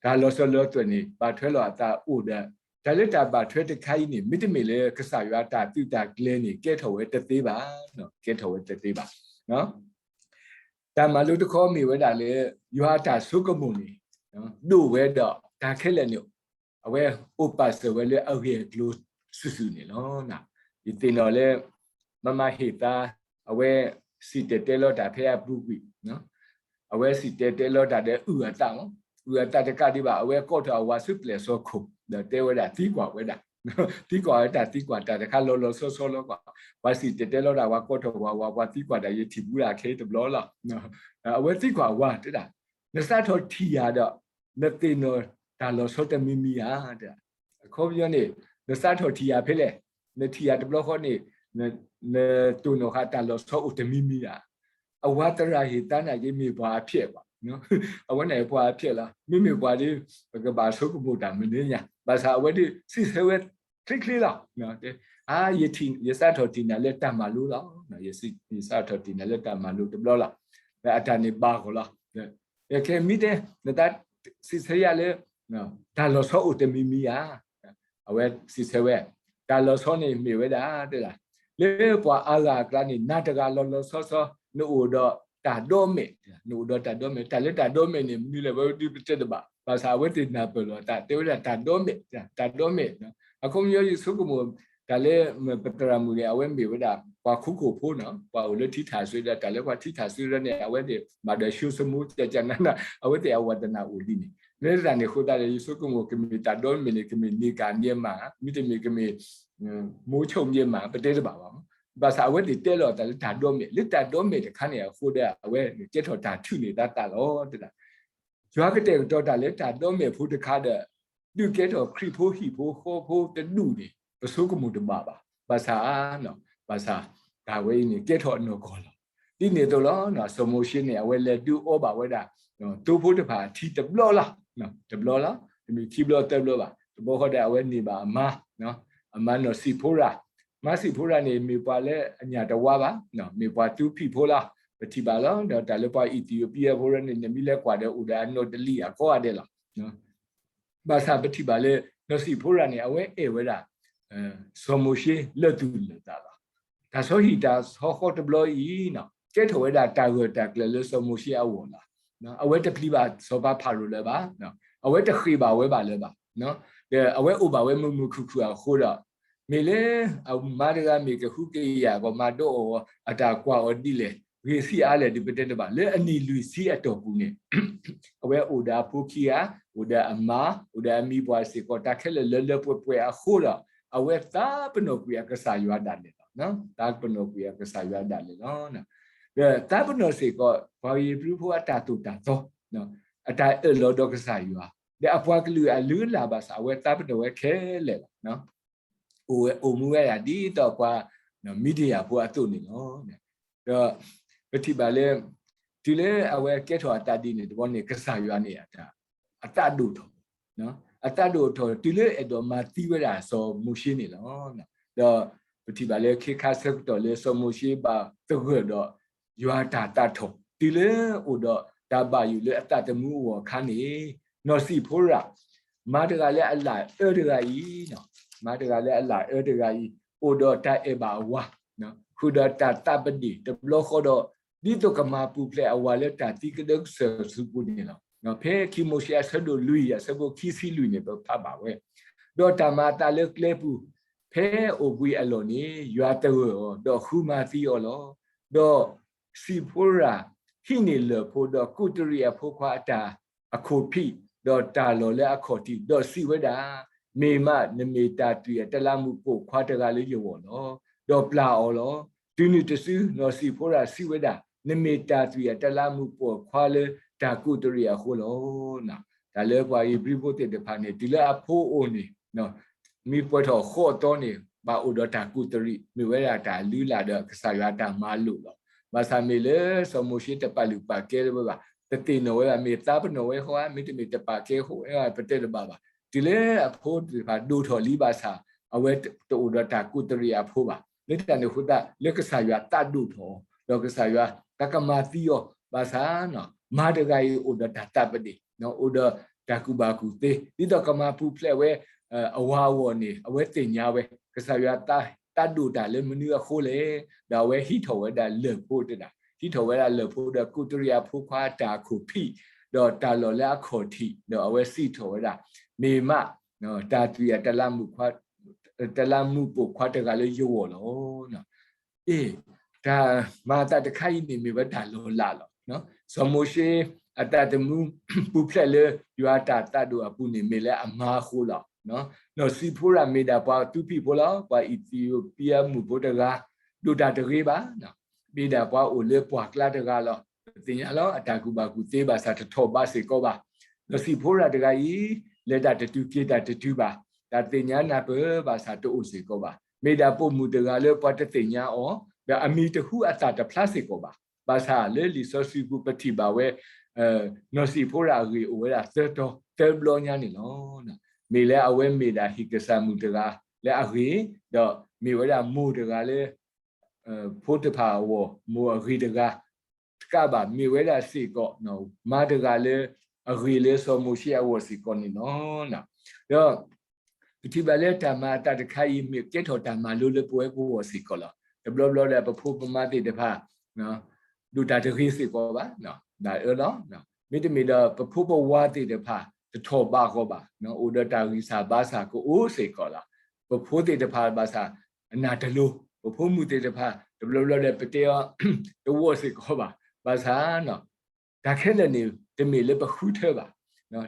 တၢ်လီၤစၢၤလီၤသွဲၣ်န့ၣ် ဘၣ်ထွဲလီၤအသးအိၣ်ဒီး တၢ်လၢတၢ်ဘၣ်ထွဲတခါအံၤန့ၣ် မ့တမ့ၢ်လၢကစၢ်ယွၤတၢ်သုးတၢ်ကျဲၤန့ၣ် ကဲထီၣ်ဝဲတသ့ဘၣ်, ကဲထီၣ်ဝဲတသ့ဘၣ်. တၢ်မၤလိတခီမ့ၢ်ဝဲဒၣ်လၢ ယွၤအတၢ်ဆိကမိၣ်န့ၣ် ဒိၣ်ဝဲဒီးတၢ်ခဲလၢာ်န့ၣ် အဝဲအိၣ်ပာ်စၢၤဝဲလၢအဂ့ၢ်အကျိၤစုာ်စုာ်န့ၣ်လီၤ. ယသ့ၣ်နီၣ်လၢ မမၤဟ့ၣ်သါ အဝဲစံၣ်တဲၤတဲလီၤတၢ်ဖဲအပူၤကွံာ်, အဝဲစံၣ်တဲၤတဲလီၤတၢ်ဒီးအုၣ်အသးမး, အုၣ်အသးတကးဒံးဘၣ် အဝဲကိးထီၣ်အဝၤဆူပျဲၢ်စီခိၣ် ဒီးတဲဝဲဒၣ်သံကွၢ်ဝဲဒၣ်, သံကွၢ်ဝဲတၢ်သံကွၢ်တၢ်တခါလီၤလီၤဆီဆီလီၤကွၢ်, ပှၤစံၣ်တဲၤတဲလီၤတၢ် ပှၤကိးထီၣ်ဝၤဝၤ ပှၤသံကွၢ်တၢ် ယထံၣ်ဘူးဒၣ်ခဲအံၤတဘျီလီၤ. အဝဲသံကွၢ်အဝၤတဲဒၣ်, နစးထီၣ်ထံၣ်ယၤဒီး နသ့ၣ်နီၣ်တၢ်လီၤဆီတမံၤမံၤဧါ, အခီပညီန့ၣ် နစးထီၣ်ထံၣ်ယၤဖဲလဲၣ်, နထံၣ်ယၤတဘျီဃီန့ၣ် နတိၢ်နီၣ်ဃာ်တၢ်လီၤဆီအိၣ်တမံၤမံၤဧါ. အဝၤသရၣ်ဟ့ၣ်သါနၤက့ မ့ၢ်ပှၤအဖျဲၣ်ကွၢ်, အဝဲန့ၣ်ပှၤအဖျဲၣ်လီၤ. မ့မ့ၢ်ပှၤဒီး ပကဘၣ်ဆိကမိၣ်တၢ်မနုၤညါ, ဘၣ်ဆၣ်အဝဲဒၣ်စံးဆၢဝဲချ့ချ့လီၤ. အါ ယစးထီၣ်ထံၣ်နၤလၢတၢ်မၤလိလီၤ. ယစးထီၣ်ထံၣ်နၤလၢတၢ်မၤလိတဘျီလီၤ. ဒီးအတၢ်န့ၣ်ဘၣ်ဂီၢ်လီၤ. ယကဲမ့ၢ်တဲ နသးစံးဆၢယၤလၢ တၢ်လီၤဆီအိၣ်တမံၤမံၤဧါ. အဝဲစံးဆၢဝဲ, တၢ်လီၤဆီန့ၣ်မ့ၢ်ဝဲဒၣ်တဲဒၣ်, လၢပှၤအါဂၤအကျါန့ၣ် နၤတဂၤလီၤလီၤဆီဆီ နအိၣ်ဒီးတၢ်ဒီမဲာ်, နအိၣ်ဒီးတၢ်ဒီမဲာ်, တၢ်လၢတၢ်ဒီမဲာ်န့ၣ် မနုၤလဲၣ်ဝဲဒၣ်ပတဲတဘၣ်, ဘၣ်ဆၣ်အဝဲသ့ၣ်နၢ်ပၢၢ်လိာ်အသး တဲဝဲဒၣ်တၢ်ဒီမဲာ်, တၢ်ဒီမဲာ်. အခီပညီယဆိကမိၣ် တၢ်လၢပသရၣ်မုၣ်န့ၣ် အဝဲမ့ၢ်ဝဲဒၣ် ပှၤခိခိၣ်ဖိနီၤ, ပှၤအိၣ်လၢထံထၣ်စွ့ဒီး တၢ်လၢပှၤထံထၣ်စွ့ဒီးန့ၣ် အဝဲသ့ၣ်မၤဒီး ဆိစမူ ကကနန အဝဲသ့ၣ်အဝၤတနၢ်အိၣ်လံန့ၣ်, လၢတၢ်န့ၣ်အဃိသတးဒီး ယဆိကမိၣ်ကမ့ၢ်တၢ်ဒီမဲာ်န့ၣ် ကမ့ၢ်န့ၢ်ကၣ်မၠဲမး, မ့တမ့ၢ်ကမ့ၢ် မိဆိၣ်မၠဲမး ပတဲတဘၣ်ဘၣ်. ဘၣ်ဆၣ်အဝဲသ့ၣ်တဲလီၤအသးလၢတၢ်ဒီမဲာ်, လၢတၢ်ဒီမဲာ်တခါန့ၣ်အဃိဒီး အဝဲကဲထီၣ်တၢ်ထုးန့ၢ်သးသးလီၤ တဲဒၣ်. ယွၤကတဲာ်ကတီၤတၢ်လၢတၢ်ဒီမဲာ်ဖိတခါဒီး ဒုးကဲထီၣ်ခရံာ်ဖိဟံၣ်ဖိဃီဖိတဒူၣ်န့ၣ် ပဆိကမိၣ်တဘၣ်ဘၣ်. ဘၣ်ဆၣ်, ဘၣ်ဆၣ် တၢ်ဝဲအံၤန့ၣ်ကဲထီၣ်အနီၢ်ကီၢ်လီၤ. ဒ်န့ၣ်အသိးလီၤ, စီၤမိၤၡ့န့ၣ် အဝဲလဲၤဒုးအီဘၣ်ဝဲဒၣ် သိဖိတဖၣ်အထံတဘျီလီၤ, တဘျီလီၤ, တမ့ၢ်ခံဘျီသၢဘျီဘၣ်. တဘျီဃီဒီး အဝဲန့ၢ်ဘၣ်အမါ, အမါနီၢ်စံၣ်ဖိရၤ, မါစံၣ်ဖိရၤန့ၣ် မ့ၢ်ပှၤလၢအညၣ်တဝါဘၣ်, မ့ၢ်ပှၤသူဖံးဖိလီၤ. ပထံၣ်ဘၣ်လီၤ, ဒီးတၢ်လၢပှၤအံၣ်သံယိၤပံယါဖိန့ၣ် နမ့ၢ်လဲၤကွၢ်ဒီး အိၣ်ဒီးအနီၢ်တလံၤအကိးဂၤဒဲးလီၤ. ဘၣ်ဆၣ်ပထံၣ်ဘၣ်လၢ နီၢ်စံၣ်ဖိရၤန့ၣ် အဝဲအဲၣ်ဝဲဒၣ် စီၤမိၤၡ့လၢာ်သူၣ်လၢာ်သးလီၤ. တၢ်ဆီဟံၣ်တၢ်ဆီဃီတဘျီအံၤ ကဲထီၣ်ဝဲဒၣ်တၢ်ဂၢၢ်တၢ်ကျၢၤလၢစီၤမိၤၡ့အဂီၢ်လီၤ. အဝဲတပျံၤဘၣ်စီၤပၤဖၤရိၤလၢၤဘၣ်, အဝဲတဃ့ၣ်ဘၣ်ဝဲဘၣ်လၢၤဘၣ်, ဒီးအဝဲအိၣ်ဘၣ်ဝဲမုာ်မုာ်ခုၣ်ခုၣ်အဃိဒီး မ့ၢ်လၢအမါတဂၤမ့ၢ်ကဟုကယာ်ကီးမၤဒိးအီၤ အတၢ်ကွၢ်အီၤဒ်လဲၣ် ဂ့ၤဆံးအါလဲၣ်ဒုးပတဲတဘၣ်. လၢအနံၣ်လွံၢ်ဆံအတီၢ်ပူၤန့ၣ် အဝဲအိၣ်ဒီးအဖိခံဂၤ, အိၣ်ဒီးအမါ, အိၣ်ဒီးအမံၤပှၢ်စ့ၢ်ကီး တၢ်ခဲလၢာ်လၢလၢပှဲၤပှဲၤအဃိဒီး အဝဲသးပ့ၤနီၣ်ကွံာ်အကစၢ်ယွၤဒၣ်လဲာ်လီၤ. သးပ့ၤနီၣ်ကွံာ်အကစၢ်ယွၤဒၣ်လဲာ်လီၤ. ဒီးသးပ့ၤနီၣ်စ့ၢ်ကီး ပှၤဧ့ၤဘြံၤဖိအတၢ်သိၣ်တၢ်သီ, အတၢ်အၢၣ်လီၤဒီးကစၢ်ယွၤ, ဒီးအပှၤကလုာ်အလုၢ်အလၢ်ဘၣ်ဆၣ် အဝဲသးပ့ၤနီၣ်ဝဲခဲလၢာ်လီၤ. အိၣ်ဝဲအိၣ်မူဝဲဒၣ်ဒ်သိးပှၤမံဒယၤဖိအသိးန့ၣ်လီၤ. ဒီးပထံၣ်ဘၣ်လၢ တုၤလၢအဝဲကဲထီၣ်အသးဒ်န့ၣ်တဘျီန့ၣ် ကစၢ်ယွၤန့ၣ် အသးဒိၣ်ထီၣ်, အသးဒိၣ်ထီၣ် တုၤလၢအဲၣ်ဒိးမၤသံဝဲဒၣ်စီၤမိၤၡ့န့ၣ်လီၤ. ဒီးပထံၣ်ဘၣ်လၢခ့ခါဆၢကတီၢ်လၢစီၤမိၤၡ့ဘၣ်သဂၢၢ်ဒီး ယွၤတၢ်သးထီၣ် တုၤလၢအိၣ်ဒီးတၢ်ဘၣ်ယိၣ်လၢအသးသမူအဂီၢ်အခါန့ၣ် နီၢ်စံၣ်ဖိရၤ မါတဂၤလၢအလၢအအၢတဂၤအံၤ မါတဂၤလၢအလၢအၢတဂၤအံၤ အိၣ်ဒီးတၢ်အဲၣ်ဘၣ်အဝၤ ဃုာ်ဒီးတၢ်သးပဒ့ၣ်တဘျီဃီဒီး ဒ်သိးကမၤပူၤဖျဲးအဝၤလၢတၢ်သံကဒၢကစၢၢ်ဆူပူၤန့ၣ်လီၤ. ဖဲခံမိၤၡ့အဆၢဒိၣ်လွံၢ်အဆၢဖိခံဆံလွံၢ်န့ၣ် ပဖးဘၣ်ဝဲ, ဒီးတၢ်မၤအသးလၢကျဲပူၤ ဖဲအိၣ်ဘှံးအလီၢ်န့ၣ် ယွၤတဂၢၢ်အီၤ ဒီးဃုမၤသံအီၤလီၤ. ဒီးစံးဖိရၤဟံးန့ၢ်လၢၢ်ဖိ ဒီးကူးတရံးအဖိခွါအတၢ်အခိၣ်ဖံး ဒီးတၢ်လီၢ်လၢအခီၣ်ထံး ဒီးစံးဝဲဒၣ်, မ့ၢ်မးနမ့ၢ်တၢ်သွံၣ်အတလးမူးပိာ်ခွါတဂၤလၢယဂီၢ်လီၤ. ဒီးပျၢ်အီၤလီၤ. တုၤနုၤတစု နီၢ်စံးဖိရၤစံးဝဲဒၣ်, နမ့ၢ်တၢ်သွံၣ်အတလးမူးပိာ်ခွါလၢတၢ်ကူးတရံးအဃိလီၤ. တၢ်လၢပှၤဧ့ၤဘြံၤဖိသ့ၣ်တဖၣ်န့ၣ် တုၤလၢအဖိအိၣ်န့ၣ် မ့ၢ်ပှဲၤထီၣ်ဃိးသီန့ၣ် ဘၣ်အိၣ်ဒီးတၢ်ကူးတရံး မ့ၢ်ဝဲဒၣ်တၢ်လုၢ်လၢ်ဒီးကစၢ်ယွၤအတၢ်မၤလိာ်လီၤ. ဘၣ်ဆၣ်မ့ၢ်လၢစီၤမိၤၡ့တပာ်လုၢ်ပာ်ကဲဝဲဘၣ်, တသ့ၣ်နီၣ်ဝဲဘၣ်, မ့ၢ်သးပနီၣ်ဝဲဃီဧါ, မ့တမ့ၢ်တပာ်ကဲဃီဧါ ပတဲတဘၣ်ဘၣ်. တုၤလၢအဖိသ့ၣ်တဖၣ်ဒိၣ်ထီၣ်လံဘၣ်ဆၣ် အဝဲတအိၣ်ဒီးတၢ်ကူးတရံးအဖိဘၣ်. လၢတၢ်န့ၣ်အဃိသတး လၢကစၢ်ယွၤသးဒိၣ်ထီၣ်အီၤ ဒီးကစၢ်ယွၤတၢ်ကမၤသံအီၤ ဘၣ်ဆၣ် မါတဂၤအံၤအိၣ်ဒီးတၢ်သးပဒ့ၣ်, အိၣ်ဒီးတၢ်ကူၣ်ဘၣ်ကူၣ်သ့ ဒ်သိးကမၤပူၤဖျဲးဝဲ အဝၤအဂီၢ်န့ၣ် အဝဲသ့ၣ်ညါဝဲ ကစၢ်ယွၤတၢ်ဒိၣ်တၢ်လၢမနုၤအဃိလဲၣ်, ဒီးအဝဲဟံးထီၣ်ဝဲဒၣ်လၢၢ်ဖိတဒၣ်, ဟံးထီၣ်ဝဲဒၣ်လၢၢ်ဖိဒီးကူးတရံးအဖိခွါတၢ်အခိၣ်ဖံး, ဒီးတၢ်လီၢ်လၢအခီၣ်ထံး, ဒီးအဝဲစံးထီၣ်ဝဲဒၣ်, မ့ၢ်မး တၢ်သွံၣ်အတလးမူးပိာ်ခွါတဂၤလၢယဂီၢ်လီၤ. အ့ တၢ်မၤအသးတခါအံၤန့ၣ် မ့ၢ်ဝဲတၢ်လီၤလးလီၤ. စီၤမိၤၡ့အသးသမူ ပူၤဖျဲးလၢယွၤအတၢ်သးဒိၣ်အပူၤန့ၣ် မ့ၢ်လၢအမါအဃိလီၤ. နီၢ်စံးဖိရၤမ့ၢ်ဒၣ်ပှၤသူဖံးဖိလီၤ. ပှၤအံၣ်သံယိးပံးအမုၣ်ဖိတဂၤ, ဒိၣ်တၢ်တဂ့ၤဘၣ်. မ့ၢ်ဒၣ်ပှၤအိၣ်လၢပှၢ်ကျါတဂၤလီၤ. ပသ့ၣ်ညါလီၤ အတၢ်ကူၣ်ဘၣ်ကူၣ်သ့ဘၣ်ဆၣ်တထီၣ်ဘးစ့ၢ်ကီးဘၣ်. နီၢ်စံးဖိရၤတဂၤအံၤ လဲၤတၢ်တတုၤက့ၤတၢ်တတုၤဘၣ်. တၢ်သ့ၣ်ညါနၢ်ပၢၢ်ဘၣ်ဆၣ်တအိၣ်စ့ၢ်ကီးဘၣ်. မ့ၢ်ဒၣ်ပိာ်မုၣ်တဂၤလၢပှၤတသ့ၣ်ညါအီၤ, ဒီးအမံၤတဟူအသၣ်တဖျါစ့ၢ်ကီးဘၣ်. ဘၣ်ဆၣ်လၢလံာ်စီဆှံပူၤပထံၣ်ဘၣ်ဝဲ နီၢ်စံးဖိရၤအဂ့ၢ်အိၣ်ဝဲဒၣ်သၢတီ သၢဘျီညါန့ၣ်လီၤ. မ့ၢ်လၢအဝဲမ့ၢ်ဒၣ်ဟံၣ်ကစၢ်မုၣ်တဂၤလၢအဂ့ၤ, ဒီးမ့ၢ်ဝဲဒၣ်မိၢ်တဂၤလၢ ဖိတဖၣ်အဂီၢ် မိၢ်အဂ့ၤတဂၤ တကးဘၣ် မ့ၢ်ဝဲဒၣ်စ့ၢ်ကီး မါတဂၤလၢအဂ့ၤလၢစီၤမိၤၡ့အဂီၢ်စ့ၢ်ကီးန့ၣ်လီၤ. ဒီး ပထံၣ်ဘၣ်လၢတၢ်မၤအသးတခါအံၤ မ့ၢ်ကဲထီၣ်တၢ်မၤလိလၢပဝဲပဂီၢ်စ့ၢ်ကီးလီၤ. တဘျီဘျီဒီး ပဖိပမါသ့ၣ်တဖၣ် ဒိၣ်တၢ်တဂ့ၤစ့ၢ်ကီးဘၣ်, ဒၣ်အၢလီၤ. မ့တမ့ၢ်ဒီး ပဖိပဝါသ့ၣ်တဖၣ် တထီၣ်ဘးဃီဘၣ်, အိၣ်ဒီးတၢ်ဂံၢ်စၢ်ဘါစၢ်ကအိၣ်စ့ၢ်ကီးလီၤ. ပဖိသ့ၣ်တဖၣ်ဘၣ်ဆၣ် အနၢ်တလိၤ, ပဖိမုၣ်သ့ၣ်တဖၣ် တဘျီဘျီဒီး ပတဲအီၤ တဝီၢ်စ့ၢ်ကီးဘၣ်. ဘၣ်ဆၣ် တၢ်ခဲလၢာ်န့ၣ် တမ့ၢ်လၢပဃုထၢဘၣ်.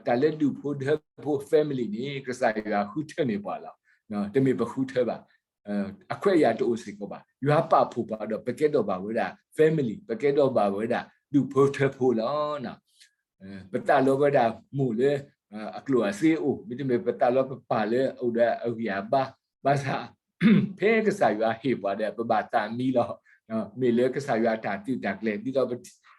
တၢ်လၢဒူၣ်ဖိထၢဖိ family န့ၣ် ကစၢ်ယွၤဃုထၢန့ၢ်ပှၤလီၤ. တမ့ၢ်ပဃုထၢဘၣ်. အခွဲးအယာ်တအိၣ်စ့ၢ်ကီးဘၣ်. ယွၤပာ်ဖှိၣ်ပှၤဒီး ပကဲထီၣ်ဘၣ်ဝဲဒၣ် family, ပကဲထီၣ်ဘၣ်ဝဲဒၣ် ဒူၣ်ဖိထၢဖိလီၤ. ပသးလီဝဲဒၣ်မိၢ်လၢ အကျိၣ်အစ့အိၣ်, မ့တမ့ၢ်ပသးလီပပၢ်လၢအိၣ်ဒီးအဂံၢ်အဘါ, ဘၣ်ဆၣ် ဖဲကစၢ်ယွၤဟ့ၣ်ပှၤဒီး ပဘၣ်သးမံလီၤ. မ့ၢ်လၢကစၢ်ယွၤတၢ်သုးတၢ်ကျဲၤ ဒ်သိး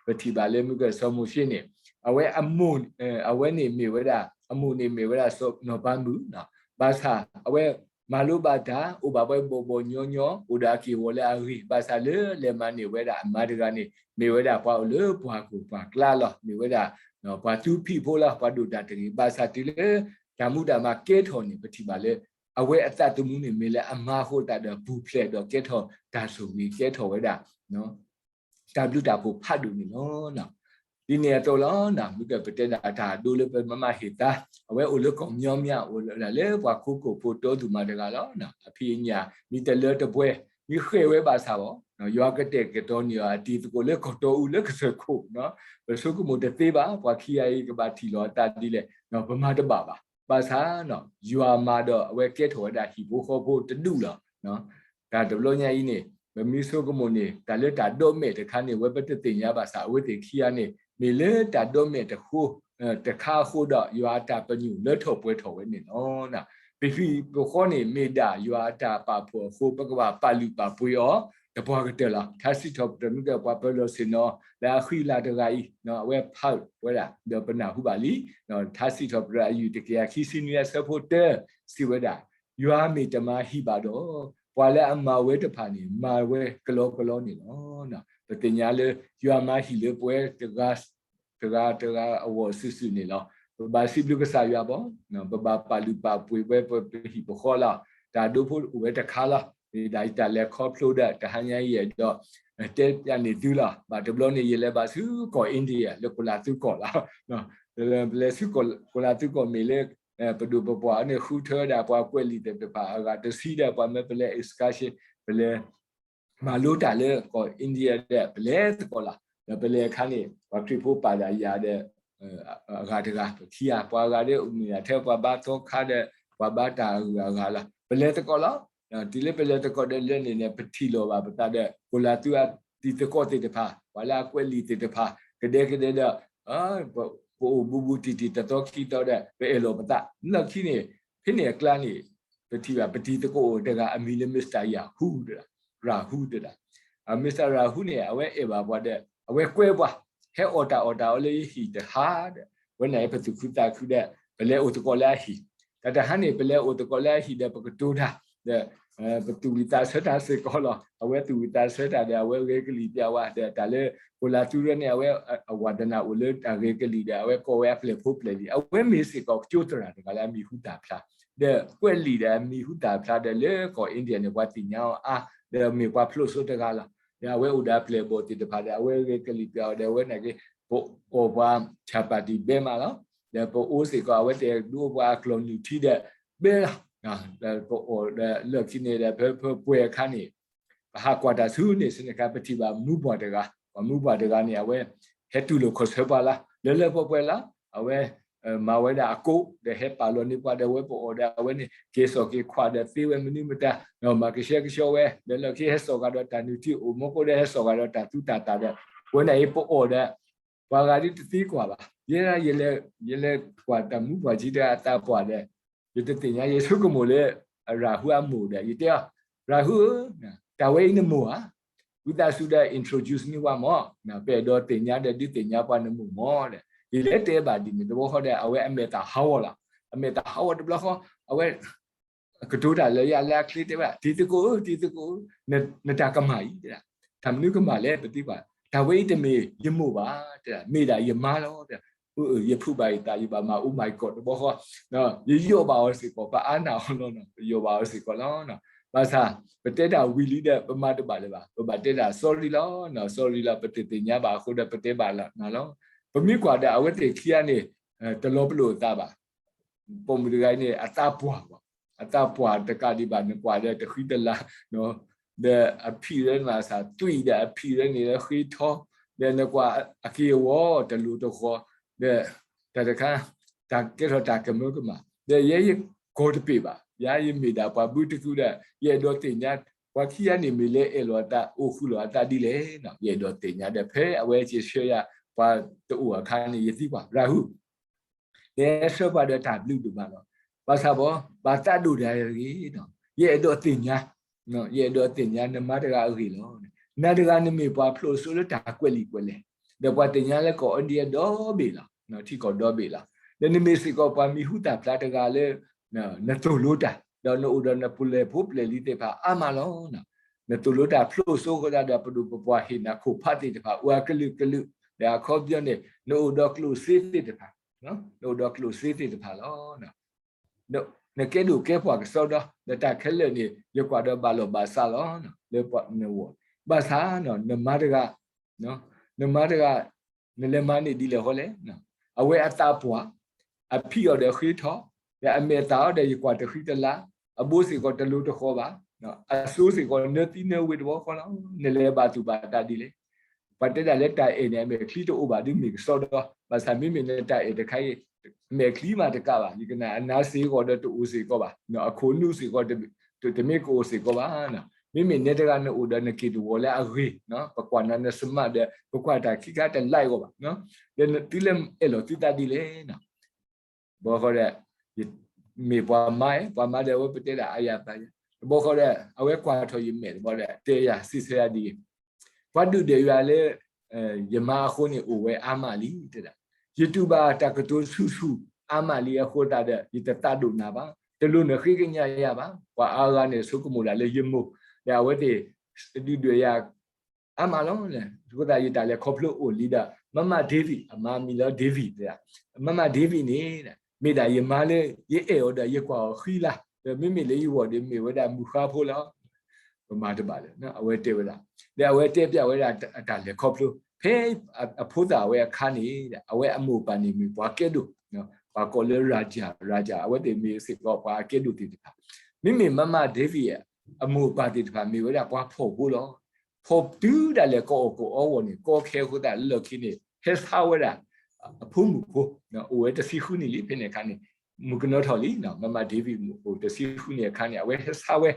ပထံၣ်ဘၣ်လၢမုၢ်ကစီၤမိၤၡ့န့ၣ်, အဝဲအမိၢ်, အဝဲန့ၣ်မ့ၢ်ဝဲဒၣ်, အမိၢ်န့ၣ်မ့ၢ်ဝဲဒၣ်စီၤနီၤပၤမုၣ်, ဘၣ်ဆၣ်အဝဲမၤလိဘၣ်တၢ် အိၣ်ဘၣ်ဝဲဘီၣ်ဘီၣ်ညီညီ အိၣ်ဒီးအက့ၢ်အဂီၤလၢအဂ့ၤ, ဘၣ်ဆၣ်လၢလဲၤမၤန့ၢ်ဝဲဒၣ်အမါတဂၤန့ၣ် မ့ၢ်ဝဲဒၣ်ပှၤအိၣ်လၢပှၢ်ခိၣ်ပှၢ်ကျါလီၤ. မ့ၢ်ဝဲဒၣ် ပှၤသူဖံးဖိလီၤ, ပှၤဒိၣ်တၢ်တဂ့ၤ, ဘၣ်ဆၣ်တုၤလၢ တၢ်မူတၢ်မၤကဲထီၣ်န့ၣ် ပထံၣ်ဘၣ်လၢ အဝဲအသးသမူန့ၣ် မ့ၢ်လၢအမါအဃိသတးဒီး ပူၤဖျဲးဒီးကဲထီၣ်တၢ်ဆိၣ်ဂ့ၤ ကဲထီၣ်ဝဲဒၣ် တၢ်ဘျုးတၢ်ဖှိၣ်ဖးဒိၣ်န့ၣ်လီၤ. ဒ်န့ၣ်အသိးလီၤ, မ့ၢ်ကပတဲဒၣ်တၢ်ဒိလၢပမၤမၤဟ့ၣ်သါ, အဝဲအိၣ်လၢကီၢ်မျီမျး အိၣ်လၢလၢပှၤခိကိၣ်ဖိတီသူၣ်မၤတဂၤလီၤ. အဖံးအညၣ် မ့ၢ်တလၢတပှဲၤ, မ့ၢ်ဃဲၢ်ဝဲဘၣ်ဆၣ်ဘၣ်, ယွၤကတဲာ်ကတီၤန့ၢ်အီၤအတံၤသကိးလၢကီၢ်တီအူလၢကစၢၢ်ခိၣ်, ပဆိကမိၣ်တသ့ဘၣ်, ပှၤခံဂၤအံၤကဘၣ်ထံၣ်လီၤအသးဒ်လဲၣ်, ပမၤတဘၣ်ဘၣ်. ဘၣ်ဆၣ် ယွၤမၤဒီးအဝဲကဲထီၣ်ဝဲဒၣ်ဟံၣ်ဖိဃီဖိတဒူၣ်လီၤ. တၢ်တဘျီညါအံၤန့ၣ် ပမ့ၢ်ဆိကမိၣ်န့ၣ် တၢ်လၢတၢ်ဒီမဲာ်တခါန့ၣ် အဝဲပတသ့ၣ်ညါဘၣ်ဆၣ် အဝဲသ့ၣ်ခံဂၤန့ၣ် မ့ၢ်လၢတၢ်ဒီမဲာ်တဃိ တခါအဃိဒီး ယွၤအတၢ်ပညိၣ်လၢထီၣ်ပှဲၤထီၣ်ဝဲန့ၣ်လီၤ. ပဟံၣ်ပဃီန့ၣ် မ့ၢ်ဒၣ်ယွၤအတၢ်ပာ်ဖှိၣ်အဃိ ပကဘၣ်ပာ်လုၢ်ပာ်ပှ့ၤအီၤ တပှၤကတၢၢ်လီၤ. ထါစံးထီၣ်ပတြၢၤမ့ၢ်ကပှၤပၢၤလီၢ်ဆ့ၣ်နီၤ လၢအဃံအလၤတဂၤအံၤ အဝဲဖးဝဲဒၣ် ဒီးပနၢ်ဟူဘၣ်လံ. ထါစံးထီၣ်ပတြၢၤအယုၢ်တကယၤခံဆံနွံအဆၢဖိတၢ စံးဝဲဒၣ်, ယွၤမ့ၢ်တမၤဟံၣ်ဘၣ်ဒီး ပှၤလၢအမၤဝဲတဖၣ်န့ၣ် မၤဝဲကလီကလီန့ၣ်လီၤ. ပသ့ၣ်ညါလၢ ယွၤမၤဟံၣ်လၢပဝဲတဂၤ တဂၤတဂၤအဂီၢ်စုာ်စုာ်န့ၣ်လီၤ. ပဘၣ်စံးဘျုးကစၢ်ယွၤဘၣ်, ပဘၣ်ပာ်လုၢ်ပာ်ပှ့ၤဝဲပဟံၣ်ပဃီလီၤ. တၢ်ဒိဖိအိၣ်ဝဲတခါလီၤ. မ့ၢ်ဒၣ်ယတၢ်လဲၤခီဖျိဒီး တဟါညါယအဲၣ်ဒိး တဲပျးန့ၢ်သုလီၤ. ဘၣ်တဘျီန့ၣ် ယလဲၤဘၣ်ဆူကီၢ် India လၢကိလၤသူကီၢ်လီၤ. ပလဲၤဆူကိလၤသူကီၢ်မ့ၢ်လၢ ပဒိၣ်ပပှၢ်န့ၣ် ဃုထၢဒၣ်ပှၤကွဲးလံာ်သ့ၣ်တဖၣ်အဂၤတဆံဒီး ပှၤမၢပလဲၤ excursion ပလဲၤ မၤလိတၢ်လၢကီၢ် India ဒီး ပလဲၤသကိးလီၤ. ဒီးပလဲၤအခါန့ၣ် ပှၤခရံာ်ဖိပာ်ဒၣ်ယၤဒီး အဂၤတဂၤ ပခံဂၤ ပှၤဂၤဒီးအိၣ်မ့ၢ်ဒၣ်ထဲပှၤဘါသီခါဒီး ပှၤဘါတၢ်အဂၤအဂၤလီၤ. ပလဲၤသကိးလီၤ. တုၤလၢပလဲၤသကိးဒီးလၢန့ၣ်န့ၣ် ပထံၣ်လိာ်ဘၣ်ပသးဒီး ကိလၤသူအတံၤသကိးသ့ၣ်တဖၣ် ပှၤလၢအကွဲးလံာ်သ့ၣ်တဖၣ် ကဒဲကဒဲဒီး ပအိၣ်ဘူးဘူးတံၢ်တံၢ်တသီခံသီဒီး ပအဲၣ်လိာ်ပသး လၢခံန့ၣ် ဖဲန့ၣ်အကျါန့ၣ် ပထံၣ်ဘၣ်ပတံၤသကိးအိၣ်တဂၤအမံၤလၢ Mister Yahoo တဒၣ် Rahul တဒၣ် Mister Rahul န့ၣ် အဝဲအဲၣ်ဘၣ်ပှၤဒီး အဝဲကွဲပှၤ ဟဲအီၣ်တၢ်အီၣ်တၢ်အီလၢယဟံၣ်တဟါဒီး ဝဲန့ၣ်ပသူၣ်ခုသးခုဒီး ပလဲၤအိၣ်သကိးလၢအဟံၣ် တၢ်တဟါန့ၣ် ပလဲၤအိၣ်သကိးလၢအဟံၣ်ဒီး ပကတိၤတၢ်ဒီး ပသူၣ်ဝံၣ်သးဆၢတၢ်စ့ၢ်ကီးလီၤ. အဝဲသူၣ်ဝံၣ်သးဆၢတၢ်ဒီး အဝဲဂဲၤကလံၣ်ပျးဝဲဒီး တၢ်လၢ ကိလၤသူရဲန့ၣ် အဝဲအဝၤတနၢ်အိၣ်လၢတၢ်ဂဲၤကလံၣ်ဒီး အဝဲကိးဝဲအပျဲၢ်ဖိပျဲၢ်လံၤ အဝဲမ့ၢ်စ့ၢ်ကီးကၠိသရၣ်တဂၤလၢအမံၤဟူသၣ်ဖျါ ဒီးကွဲးလံာ်ဒီးအမံၤဟူသၣ်ဖျါဒီးလၢကီၢ် India န့ၣ် ပှၤသ့ၣ်ညါအီၤအါ ဒီးမ့ၢ်ပှၤဖျိးစိတဂၤလီၤ. ဒီးအဝဲအိၣ်ဒီးအပျဲၢ်အဘီၣ်သ့ၣ်တဖၣ်ဒီး အဝဲဂဲၤကလံၣ်ပျးအီၤဒီး အဝဲန့ၣ်က့ ပအီၣ်ပှၤ chapati ဘဲမးလီၤ. ဒီးပအိၣ်စ့ၢ်ကီး အဝဲတဲဒိပှၤအကျီၢ်နုၢ်ထံဒီး ဘဲလီၤ. ဒီးပအီၣ်ဒီးလၢခံန့ၣ်ဒီး ဖဲပှဲၤအခါန့ၣ် ပဟးကွၢ်တၢ်ဆူန့ၣ် ဆ့န့ၣ်ခါ ပထံၣ်ဘၣ်မူပှၢ်တဂၤ ပှၤမူပှၢ်တဂၤန့ၣ် အဝဲဟဲတူၢ်လိာ်ခီၣ်ဆၢပှၤလၢ လၢလၢပှဲၤပှဲၤလီၤ. အဝဲ မၤဝဲဒၣ်အကိး ဒီးဟဲပာ်လီၤန့ၢ်ပှၤဒီး အဝဲပအီၣ်ဒီး အဝဲန့ၣ် က့ၤစိာ်က့ၤခွါဒီးသ့ဝဲမနုၤမတၤ မၤကဆှဲကဆှီဝဲ ဒီးလၢခံဟဲစိာ်ဃာ်ဒီးတၢ်နုၢ်ထံ အိၣ်မူခိၣ်ဒီးဟဲစိာ်ဃာ်ဒီးတၢ်သူတၢ်သၣ်ဒီး အဝဲန့ၣ်အံၤပအီၣ်ဒီး ပှၤဂၤဒ်တသံကွၢ်ဘၣ်. ယဲဒၣ် ယလဲၤကွၢ်တၢ်မူပှၢ်ကံတဂၤအသးပှၢ်ဒီး ယတသ့ၣ်ညါ ယဆိကမိၣ်လၢ ရၤဟူအမိၢ်ဒီး ယတဲအီၤ ရၤဟူဧၢ, တၢ်ဝဲအံၤနမိၢ်ဧါ, ဝံသးစူၤဒီး introduce န့ၢ်ဝဲမၢ်, ပအဲၣ်ဒိးသ့ၣ်ညါဒီးဒုးသ့ၣ်ညါပှၤနမိၢ်မၢ်ဒီး ယလဲၤတဲဘၣ်ဒ်န့ၣ် တဘျီဃီဒီး အဝဲအမဲာ်သၣ်ဟးဂီၤလီၤ. အမဲာ်သၣ်ဟးဂီၤတဘျီဃီ အဝဲ ကတိၤတၢ်လၢယၤလၢအချ့တဲဝဲ တံၤသကိးဧၢ တံၤသကိးဧၢ, နတၢ်ကမၣ်အံၤ, တၢ်မနုၤကမၣ်လဲၣ် ပသံကွၢ်, တၢ်ဝဲအံၤတမ့ၢ်ယမိၢ်ဘၣ်, မ့ၢ်ဒၣ်ယမါလီၤ. ယဖုးဘၣ်ယသး ယဘၣ်မၤ oh my god တဘျီဃီ, ယယိးဘၣ်အီၤစ့ၢ်ကီး ပအါနၢ်အီၤလီၤ, ယယိးဘၣ်အီၤစ့ၢ်ကီးလီၤ. ဘၣ်ဆၣ် ပတဲတၢ်ဝံၤလံဒီး ပမၤတဘၣ်လၢၤဘၣ်, ပဘၣ်တဲတၢ် sorry လီၤ, sorry လီၤ, ပတသ့ၣ်ညါဘၣ်အဃိဒီး ပတဲဘၣ်နၤလီၤ. ပမ့ၢ်ကွၢ်ဒီး အဝဲသ့ၣ်ခံဂၤန့ၣ် တလီၤပလိာ်အသးဘၣ်. ပိာ်မုၣ်တဂၤအံၤန့ၣ် အသးပှၢ်ဘၣ်, အသးပှၢ်တကးဒံးဘၣ် နကွၢ်ဒီးတဃံတလၤ, ဒီးအဖံးရဲန့ၣ်မးစၢ် သွံၣ်ဒီးအဖံးရဲန့ၣ်လၢဃ့ထီ, ဒီးနကွၢ်အက့ၢ်အဂီၤတလိၤတဃီၤ, ဒီးတၢ်တခါ တၢ်ကဲထီၣ်တၢ်ကမၢကမၣ်, ဒီးယဲယကီၢ်တပ့ၢ်ဘၣ်, ယၤယမ့ၢ်ဒၣ်ပှၤဘုတကုဒီး ယအဲၣ်ဒိးသ့ၣ်ညါ ပှၤခံဂၤန့ၣ်မ့ၢ်လဲၤအဲၣ်လိာ်အသး အိၣ်ဃုာ်လိာ်အသးဒ်လဲၣ်, ယအဲၣ်ဒိးသ့ၣ်ညါဒီး ဖဲအဝဲက့ၤဆှၢယၤ ပှၤတအိၣ်အခါန့ၣ် ယသံကွၢ် ရၤဟူ နဟဲဆှၢပှၤဒီးတၢ်ဘျုးဒိၣ်မးလီၤ. ဘၣ်ဆၣ်ဘၣ် ဘၣ်သးဒိၣ်ဒၣ်အဂ့ၢ်, ယအဲၣ်ဒိးသ့ၣ်ညါ, ယအဲၣ်ဒိးသ့ၣ်ညါနမါတဂၤအဂ့ၢ်လီၤ. နၤတဂၤနမ့ၢ်ပှၤဖျိးစိလၢတၢ်ကွဲးလံာ်ကွဲးလဲၢ်, ဒီးပှၤသ့ၣ်ညါလၢကီၢ် India ဒီဘ့ၣ်လီၤ, ထံကီၢ်ဒီဘ့ၣ်လီၤ. ဒီးနမ့ၢ်စ့ၢ်ကီးပှၤမံၤဟူသၣ်ဖျါတဂၤလၢ နသိၣ်လိတၢ်, ဒီးနအိၣ်ဒီးနပျဲၢ်ဖိပျဲၢ်လံၤသ့ၣ်တဖၣ်အါမးလီၤ. နသိၣ်လိတၢ်ဖျိးစိဃိသတးဒီး ပဒိၣ်ပပှၢ်ဟ့ၣ်နၤခိၣ်ဖးသ့ၣ်တဖၣ် အိၣ်အကလုာ်ကလုာ်, ဒီးအခီပညီန့ၣ် နအိၣ်ဒီးကျိၣ်စ့သ့ၣ်တဖၣ်, နအိၣ်ဒီးကျိၣ်စ့သ့ၣ်တဖၣ်လီၤ. နကဲဒိၣ်ကဲပှၢ်ကစီဒီ, ဒီးတၢ်ခဲလၢာ်န့ၣ် ယကွၢ်ဒီးဘၣ်လီၢ်ဘၣ်စးလီၤ. လၢနဝီၤ, ဘၣ်ဆၣ် နမါတဂၤ နမါတဂၤ နလဲၤမၤန့ၢ်ဒ်လဲၣ်ဃီလဲၣ်. အဝဲအသးပှၢ်, အဖံးအီၤဒီးဃ့ထီ, ဒီးအမဲာ်သၣ်အီၤဒီးယကွၢ်တဃံတလၤ, အဘိစ့ၢ်ကီးတလိၤတဃီၤဘၣ်, အစိစ့ၢ်ကီးနၢသံနၢဝ့ၤတဘျီဃီလီၤ. နလဲၤဘၣ်သူၣ်ဘၣ်သးဒ်လဲၣ်. ပှၤတဲဒၣ်လၢတၢ်အဲၣ်န့ၣ် အမဲာ်ချံတအိၣ်ဘၣ်ဒ်မ့ၢ်ကစီဒီ, ဘၣ်ဆၣ်မ့မ့ၢ်နတၢ်အဲၣ်တခါအံၤ အမဲာ်ချံမးတကးဘၣ်, ယကနၣ်အနါစ့ၢ်ကီးဒီးတအိၣ်စ့ၢ်ကီးဘၣ်, အခိၣ်နူာ်စ့ၢ်ကီး တမ့ၢ်ကအိၣ်စ့ၢ်ကီးဘၣ်. မ့မ့ၢ်နဲတဂၤနအိၣ်ဒီးနက့ၢ်တဝီၤလၢအဂ့ၤ, ပကွၢ်နၤနစမးဒီး ပကွၢ်တၢ်ခံခါတလၢအဂီၢ်ဘၣ်, ဒီးသုလဲၤအဲၣ်လီၤသုသးဒ်လဲၣ်. ဘၣ်ဃီဒီး မ့ၢ်ပှၤမါ, ပှၤမါဒီးအဝဲပတဲဒၣ်အါယၤသးယၤ, တဘျီဃီဒီး အဝဲကွၢ်ထီၣ်ယမဲာ်တဘျီဒီး တဲယၤစံးဆၢယၤဒ်အံၤ, ပှၤဒုၣ်ဒွဲၣ်ယၤလၢ ယမါအဃိန့ၣ်အိၣ်ဝဲအါမးလံတဲဒၣ်, ယတူၢ်ဘၣ်တၢ်ကတိၤဆူၣ်ဆူၣ်အါမးလံအဃိသတးဒီး ယတသးဒိၣ်နၤဘၣ်, တလိၣ်နဃ့ကညးယၤဘၣ်, ပှၤအါဂၤန့ၣ်ဆိကမိၣ်ဒၣ်လၢယမိၢ်, ဒီးအဝဲသ့ၣ် ဒုၣ်ဒွဲၣ်ယၤ အါမးလီၤ. အဃိသတးယတၢ်လဲၤခီဖျိအိၣ်လံဒီး မမ David အမါမံၤလၢ David တဲဒၣ်, မမ David န့ၣ် မ့ၢ်ဒၣ်ယမါလၢ ယအဲၣ်အီၤဒီးယကွၢ်အီၤဃံလၤ မ့မ့ၢ်လၢယဂီၢ်ဒီး မ့ၢ်ဝဲဒၣ်မုၢ်ဃါဖိလီၤ. ပမၤတဘၣ်လၢၤ, အဝဲတဲဝဲဒၣ်, ဒီးအဝဲတဲပျးဝဲဒၣ်အတၢ်လဲၤခီဖျိ ဖဲအဖိသၣ်ဝဲအခါန့ၣ် အဝဲအမိၢ်အပၢ်န့ၣ်မ့ၢ်ပှၤကဲဒိၣ်, ပှၤကိးလၢ ရာဇာ, ရာဇာ, အဝဲသ့ၣ်မ့ၢ်စ့ၢ်ကီးပှၤအကဲဒိၣ်သ့ၣ်တဖၣ်. မ့မ့ၢ်မါမါဒ့ဝံး အမိၢ်အပၢ်သ့ၣ်တဖၣ်မ့ၢ်ဝဲဒၣ်ပှၤဖှီၣ်ဖိလီၤ. ဖှီၣ်တုၤဒၣ်လဲာ်ကအီၣ်ကအီအဂီၢ်န့ၣ် ကီခဲအဃိသတးလၢခံန့ၣ် ဟဲဆါဝဲဒၣ် အဖိမုၣ်ဖိ, အိၣ်ဝဲတဆံဃုနံၣ်လံ ဖဲန့ၣ်အခါန့ၣ်, မုၣ်ကနီၤထီၣ်လံ, မါမါဒ့ဝံးအိၣ်တဆံဃုနံၣ်အခါန့ၣ် အဝဲဟဲဆါဝဲ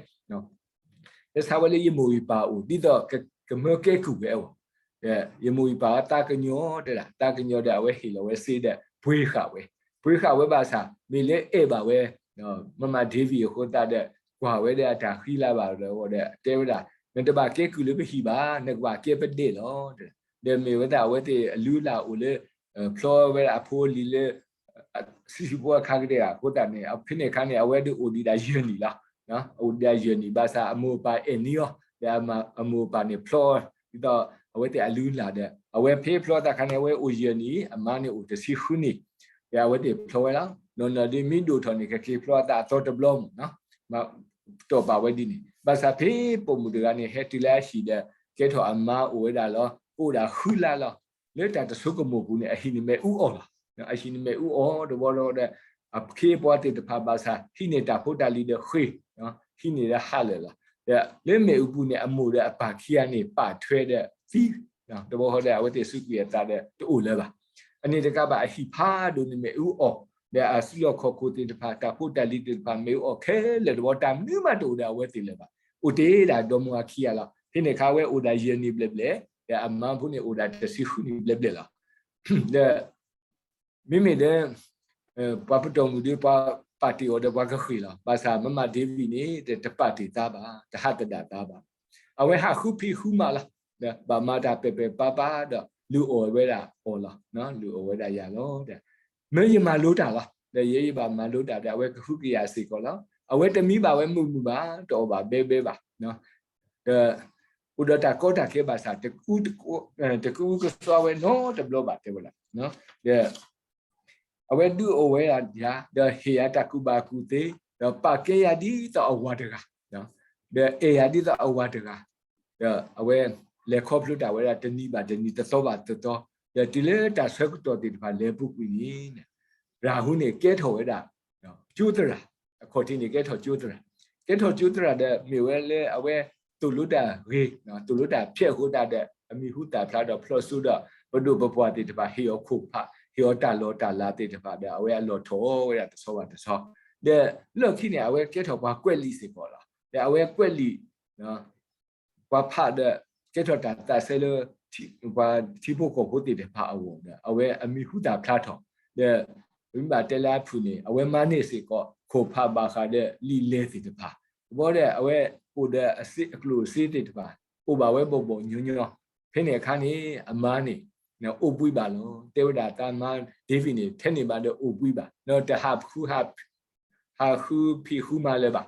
ဟဲဆါဝဲလၢယမိၢ်ယပၢ်အအိၣ် ဒ်သိးကမၢကဲကုၢ်ဝဲအဂီၢ်, ယမိၢ်ယပၢ်အသးကညီၤတဲဒၣ် သးကညီၤဒီးအဝဲဟ့ၣ်လီၤဝဲစ့ဒီး ပှ့ၤဃာ်ဝဲ, ပှ့ၤဃာ်ဝဲဘၣ်ဆၣ် မ့ၢ်လၢအဲၣ်ဘၣ်ဝဲ မါမါဒ့ဝံးအဃိသတးဒီး ကွၢ်ဝဲဒီးအတၢ်ဃံလၤဘၣ်ဒီးအဂီၢ်ဒီး တဲဝဲဒၣ် နတဘၣ်ကဲကုၢ်လၢပဟံၣ်ဘၣ်, နကဘၣ်ကဲပဒဲၣ်လီၤ. ဒီးမ့ၢ်ဝဲဒၣ်အဝဲသ့ၣ်အလုၢ်အလၢ်အိၣ်လၢ ဖျီဝဲဒၣ်အဖိအလံၤလၢ ဆံးဆံးဖိအခါကတၢၢ်အဃိသတးန့ၣ် ဖဲန့ၣ်အခါန့ၣ် အဝဲဒၣ်အိၣ်ဒံးဒၣ်ယဲၢ်နံၣ်လီၤ. အိၣ်ဒံးဒၣ်ယဲၢ်နံၣ်ဘၣ်ဆၣ် အမိၢ်အပၢ်အဲၣ်နံၤအီၤ ဒီးအမိၢ်အပၢ်န့ၣ်ဖျီ ဒ်သိးအဝဲသ့ၣ်အလုၢ်အလၢ်ဒီး အဝဲဖဲဖျီသးခါန့ၣ် အဝဲအိၣ်ယဲၢ်နံၣ် အမါန့ၣ်အိၣ်တဆံဃုနံၣ်, ဒီးအဝဲသ့ၣ်ဖျီဝဲလီၤ. နီၢ်နီၢ်ဒ်မ့ၢ်ဒိၣ်ထီၣ်န့ၣ် ကက့ၤဖျီအသးအသီတဘျီမ့ၢ် တီၢ်ပာ်ဝဲဒ်န့ၣ် ဘၣ်ဆၣ်ဖဲပိာ်မုၣ်တဂၤန့ၣ် ဟဲတုၤလၢအဟံၣ်ဒီး ကဲထီၣ်အမါအိၣ်ဝဲဒၣ်လီၤ. ကအိၣ်ဒၣ်ဃုလါလီၤ. လၢတၢ်တဆိကမိၣ်ပူၤန့ၣ် အဟံၣ်န့ၣ်မ့ၣ်အူအီၣ်လီၤ. အဟံၣ်န့ၣ်မ့ၣ်အူအီၣ်တဘျီဒီး အခ့အပှၤသ့ၣ်တဖၣ်ဘၣ်ဆၣ် ဟံးန့ၢ်တၢ်ဖိတၢ်လံၤဒီးဃ့ၢ်, ဟံးန့ၢ်ဒီးဟးလၢာ်လီၤ. ဒီးလၢမ့ၣ်အူပူၤန့ၣ် အမိၢ်ဒီးအပၢ်ခံဂၤန့ၣ် ပာ်ထွဲဒီးသံ တဘျီဃီဒီး အဝဲသ့ၣ်စူးကွံာ်အသးဒီးတအိၣ်လၢၤဘၣ်. အန့ၣ်တကးဘၣ် အဟံၣ်ဖးဒိၣ်န့ၣ်မ့ၣ်အူအီၣ်, ဒီးအစုလီၢ်ခီၣ်ခိၣ်သ့ၣ်တဖၣ် တၢ်ဖိတၢ်လံၤသ့ၣ်တဖၣ် မ့ၣ်အူအီၣ်ခဲလၢာ်တဘျီ တၢ်မနုၤမးတအိၣ်ဒီးအဝဲသ့ၣ်လၢၤဘၣ်. အိၣ်တ့ၢ်ဒၣ်ဒီမါဝၤခံဂၤလီၤ. ဖဲန့ၣ်အခါ အဝဲအိၣ်ဒၣ်ယဲၢ်နံၣ်ဘျဲၣ်ဘျဲၣ်, ဒီးအမါဖိန့ၣ်အိၣ်ဒၣ်တဆံဃုနံၣ်ဘျဲၣ်ဘျဲၣ်လီၤ. ဒီး မ့မ့ၢ်လၢ ပှၤပတီၢ်မုၣ်ဒီးပှၤပာ်တ့ၢ်အီၤဒီးပှၤကဃ့ၢ်လီၤ. ဘၣ်ဆၣ်မါမါဒ့ဝံးန့ၣ် တပာ်တ့ၢ်သးဘၣ်, တဟးသဒၣ်သးဘၣ်. အဝဲဟးဃုဖံးဃုမၤလီၤ. ဒီးဘၣ်မၤတၢ်ပဲာ်ပဲာ်ပၢ်ပၢ်ဒီး လုၢ်အီၣ်ဝဲဒၣ်အီၤလီၤ. လုၢ်အီၣ်ဝဲဒၣ်ယၤလီၤ. ဒီး မၢယမၤလိတၢ်လီၤ. ဒီးယဲယဘၣ်မၤလိတၢ်ဒီး အဝဲကဟုကယာ်စ့ၢ်ကီးလီၤ. အဝဲတမံဘၣ်ဝဲမုာ်မုာ်ဘၣ်, တအီၣ်ဘၣ်ဘဲဘဲဘၣ်. ဒီး အိၣ်ဒီးတၢ်ကီတၢ်ခဲဘၣ်ဆၣ် တကအုကစွါဝဲနီတဘျီဘၣ် တဲဝဲဒၣ်. ဒီး အဝဲဒုးအိၣ်ဝဲဒၣ်ယၤ, ဒီးဟ့ၣ်ယၤတၢ်ကူၣ်ဘၣ်ကူၣ်သ့, ဒီးပာ်ကဲယၤဒ်သိးအဝၤတဂၤ, ဒီးအဲၣ်ယၤဒ်သိးအဝၤတဂၤ, ဒီးအဝဲလဲၤခီဖျိတၢ်ဝဲဒၣ်တနံၤဘၣ်တနံၤ တသီဘၣ်တသီ, ဒီးတုၤလၢတၢ်ဆၢကတီၢ်သ့ၣ်တဖၣ်လဲၤပူၤကွံာ်န့ၣ် ရၤဟူန့ၣ်ကဲထီၣ်ဝဲဒၣ် ကၠိသရၣ်, အခီၣ်ထံးန့ၣ်ကဲထီၣ်ကၠိသရၣ်, ကဲထီၣ်ကၠိသရၣ်ဒီးမ့ၢ်ဝဲလၢအဝဲသိၣ်လိတၢ်ဂ့ၤ, သိၣ်လိတၢ်ဖျဲးအဃိသတးဒီး အမံၤဟူသၣ်ဖျါဒီးဖျီၣ်စိဒီး ပဒိၣ်ပပှၢ်သ့ၣ်တဖၣ် ဟ့ၣ်အီၤခိၣ်ဖး, ဟ့ၣ်အီၤတၢ်လီၢ်တၢ်လၤသ့ၣ်တဖၣ်ဒီး အဝဲအလီၢ်ထီၣ်ဝဲဒၣ်တဆီဘၣ်တဆီ, ဒီးလၢခံန့ၣ် အဝဲကဲထီၣ်ပှၤကွဲးလံာ်စ့ၢ်ကီးလီၤ. ဒီးအဝဲကွဲးလံာ် ပှၤဖးဒီး ကဲထီၣ်တၢ်သးစဲလၢ ပှၤထံဖိကီၢ်ဖိသ့ၣ်တဖၣ်အဂီၢ်ဒီး အဝဲအမံၤဟူသၣ်ဖျါထီၣ်, ဒီး ပမ့ၢ်ဘၣ်တဲလၢအဖုၣ်န့ၣ် အဝဲမၤန့ၢ်စ့ၢ်ကီး ခိၣ်ဖးဘၣ်ဃးဒီးလံာ်လဲၢ်သ့ၣ်တဖၣ်, တဘျီဒီး အဝဲအိၣ်ဒီးအစ့အကျိၣ်အစ့သ့ၣ်တဖၣ် အိၣ်ဘၣ်ဝဲဘီၣ်ဘီၣ်ညီညီ, ဖဲန့ၣ်အခါန့ၣ် အမါန့ၣ် အိၣ်ဘှံးဘၣ်လီၤ. တဲဝဲဒၣ်သးမါ David န့ၣ် ထဲန့ၣ်ဘၣ်ဒီးအိၣ်ဘှံးဘၣ်, ဒီးတဟးဃု ဟးဃုဖံးဃုမၤလၢၤဘၣ်,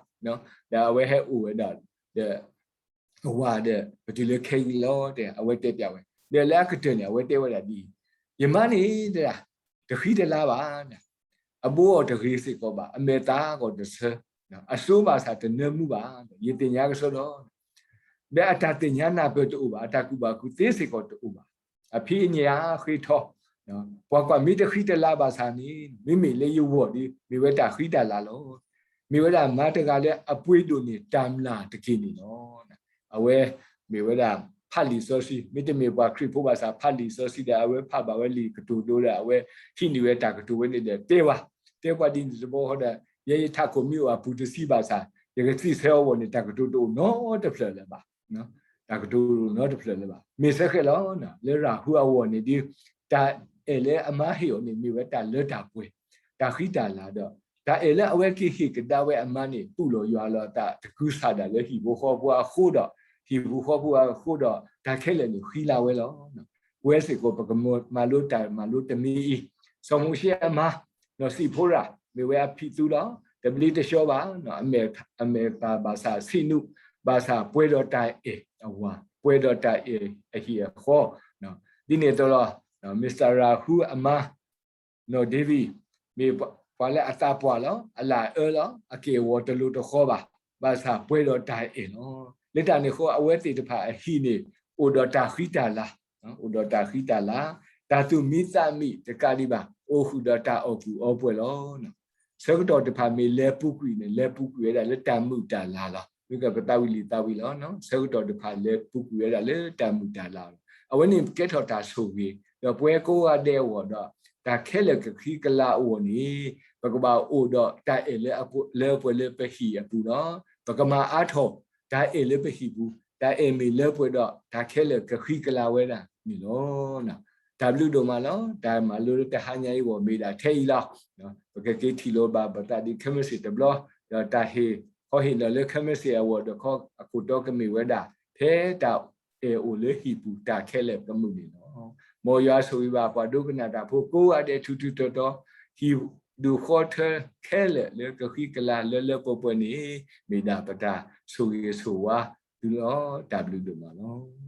ဒီးအဝဲဟဲအိၣ်ဝဲဒၣ် ဒီး အဝၤဒီး ပတုၤလၢခဲအံၤလီၤ တဲ အဝဲတဲပျးဝဲ, ဒီးလၢအကတၢၢ်န့ၣ် အဝဲတဲဝဲဒၣ်ဒ်အံၤ, ယမါန့ၣ် တဲဒၣ် တဃံတလၤဘၣ်, အဘိအီၤတဂ့ၤစ့ၢ်ကီးဘၣ်, အမဲာ်သးကီးတဆၢ, အစိဘၣ်ဆၣ်တနၢမူဘၣ်, ယသ့ၣ်ညါကစီဒီး ဒီးအတၢ်သ့ၣ်ညါနၢ်ပၢၢ်တအိၣ်ဘၣ်, အတၢ်ကူၣ်ဘၣ်ကူၣ်သ့စ့ၢ်ကီးတအိၣ်ဘၣ်, အဖံးအညၣ်ဃ့ထီ, ပှၤကွၢ်မ့ၢ်တဃံတလၤဘၣ်ဆၣ်န့ၣ် မ့မ့ၢ်လၢယဂီၢ်ဒီး မ့ၢ်ဝဲတၢ်ဃံတၢ်လၤလီၤ. မ့ၢ်ဝဲဒၣ်မါတဂၤလၢအပှ့ၤဒိၣ်န့ၢ်တၢ်မျၢ်တက့ၢ်န့ၣ်လီၤ. အဝဲ မ့ၢ်ဝဲဒၣ် ဖးလံာ်စီဆှံ, မ့တမ့ၢ်ပှၤခရံာ်ဖိဘၣ်ဆၣ် ဖးလံာ်စီဆှံဒီး အဝဲဖးဘၣ်ဝဲလံာ်ကတိၤဒိဒီး အဝဲဟံးန့ၢ်ဝဲတၢ်ကတိၤဝဲန့ၣ်ဒီး တဲဝဲ, တဲပှၤဒ်န့ၣ်တဘျီဃီဒီး ယဲယထးခိၣ်မ့ၢ်အိၣ်အပူၤတဆံဘၣ်ဆၣ် ယကစံးဆၢအဂီၢ်န့ၣ် တၢ်ကတိၤတအိၣ်နီတဖျၢၣ်လၢၤဘၣ်. တၢ်ကတိၤတအိၣ်နီတဖျၢၣ်လၢၤဘၣ်. မ့ၢ်ဆၢဃဲးလီၤ, လၢရၤဟူအဂီၢ်န့ၣ်ဒီး တၢ်အဲၣ်လၢအမါဟ့ၣ်အီၤန့ၣ် မ့ၢ်ဝဲတၢ်လၢတၢ်ပှဲၤ, တၢ်ဃံတၢ်လၤဒီး တၢ်အဲၣ်လၢအဝဲကဟ့ၣ်ကဒါဝဲအမါန့ၣ် သူၣ်လီၤယွၤလီၤအသး တကုၤဆးဒၣ်လၢဟံၣ်ဖိဃီဖိအဃိဒီး ဟံၣ်ဖိဃီဖိအဃိဒီး တၢ်ခဲလၢာ်န့ၣ်ဃံလၤဝဲလီၤ. ပဝဲစ့ၢ်ကီး ပကမၤလိတၢ်မၤလိတမံၤအံၤ, စီၤမိၤၡ့အမါ နီၢ်စံးဖိရၤ မ့ၢ်ဝဲအဖံးသူလီၤ. တဘျ့တဆှီဘၣ်, အမဲာ်သးဘၣ်ဆၣ်ဆံးနုာ်, ဘၣ်ဆၣ်ပှဲၤဒီးတၢ်အဲၣ်အဝၤ, ပှဲၤဒီးတၢ်အဲၣ်အဟံၣ်အဃီ, ဒ်န့ၣ်အသိးလီၤ. မ့ၢ်စၢ်ရၤဟူအမါ နီၢ်ဒ့ဝံး မ့ၢ် ပှၤလၢအသးပှၢ်လီၤ, အလၢအအၢလီၤ, အက့ၢ်အဂီၤတလိၤတဃီဘၣ်, ဘၣ်ဆၣ်ပှဲၤဒီးတၢ်အဲၣ်လီၤ. လၢတၢ်န့ၣ်အဃိ အဝဲသ့ၣ်တဖၣ်အဟံၣ်န့ၣ် အိၣ်ဒီးတၢ်ဃံတၢ်လၤ, အိၣ်ဒီးတၢ်ဃံတၢ်လၤ, တၢ်သူၣ်မံသးမံတကးဒံးဘၣ်, အိၣ်ဃုာ်ဒီးတၢ်အီၣ်ကူၣ်အီပှဲၤလီၤ. ဆၢကတီၢ်တဖၣ်မ့ၢ်လဲၤပူၤကွံာ်န့ၣ် လဲၤပူၤကွံာ်ဝဲဒၣ်လၢတၢ်မုာ်တၢ်လၤလီၤ. မ့ၢ်ကပသးဝံၣ်လံာ်သးဝံၣ်လီၤ. ဆၢကတီၢ်တဖၣ်လဲၤပူၤကွံာ်ဝဲဒၣ်လၢတၢ်မုာ်တၢ်လၤလီၤ. အဝဲန့ၣ်ကဲထီၣ်တၢ်ဆိၣ်ဂ့ၤ, ဒီးပဝဲကိးဂၤဒဲးအဂီၢ်ဒီး တၢ်ခဲလၢာ်ကဃံကလၤအဂီၢ်န့ၣ် ပကဘၣ်အိၣ်ဒီးတၢ်အဲၣ်လၢအပှဲၤလၢပဟံၣ်အပူၤလီၤ. ပကမၤအါထီၣ်တၢ်အဲၣ်လၢပဟံၣ်ပူၤ, တၢ်အဲၣ်မ့ၢ်လၢပှဲၤဒီးတၢ်ခဲလၢာ်ကဃံကလၤဝဲဒၣ်န့ၣ်လီၤ. တၢ်ဘျုးဒိၣ်မးလီၤ. တၢ်မၤလိလၢတဟါညါအံၤအဂီၢ်မ့ၢ်ဒၣ်ထဲအံၤလီၤ. ပကက့ၤထံၣ်လိာ်ဘၣ်ပသးဒ်ခဲမုၢ်ဆ့ၣ်တဘျီ, ဒီးတၢ်ဟ့ၣ်ခီဟ့ၣ်နီၤလၢခဲမုၢ်ဆ့ၣ် အဂီၢ်ဒီးခီအခိၣ်တီကမ့ၢ်ဝဲဒၣ် ဖဲတၢ်အဲၣ်အိၣ်လၢဟံၣ်ပူၤတၢ်ခဲလၢာ်ကမုာ်န့ၣ်လီၤ. မ်ယွၤဆိၣ်ဂ့ၤဘၣ်ပှၤဒိကနၣ်တၢ်ဖိကိးဂၤဒဲးထူထူတီတီ, ဟံၣ်ဒူၣ်ဃီထၢခဲလၢာ်လၢကဃံကလၤလၢလၢပှဲၤပှဲၤန့ၣ် မ့ၢ်ဒၣ်ပတၢ်ဆိၣ်ဂ့ၤဆိၣ်ဝါသုလီၤ. တၢ်ဘျုးဒိၣ်မးလီၤ.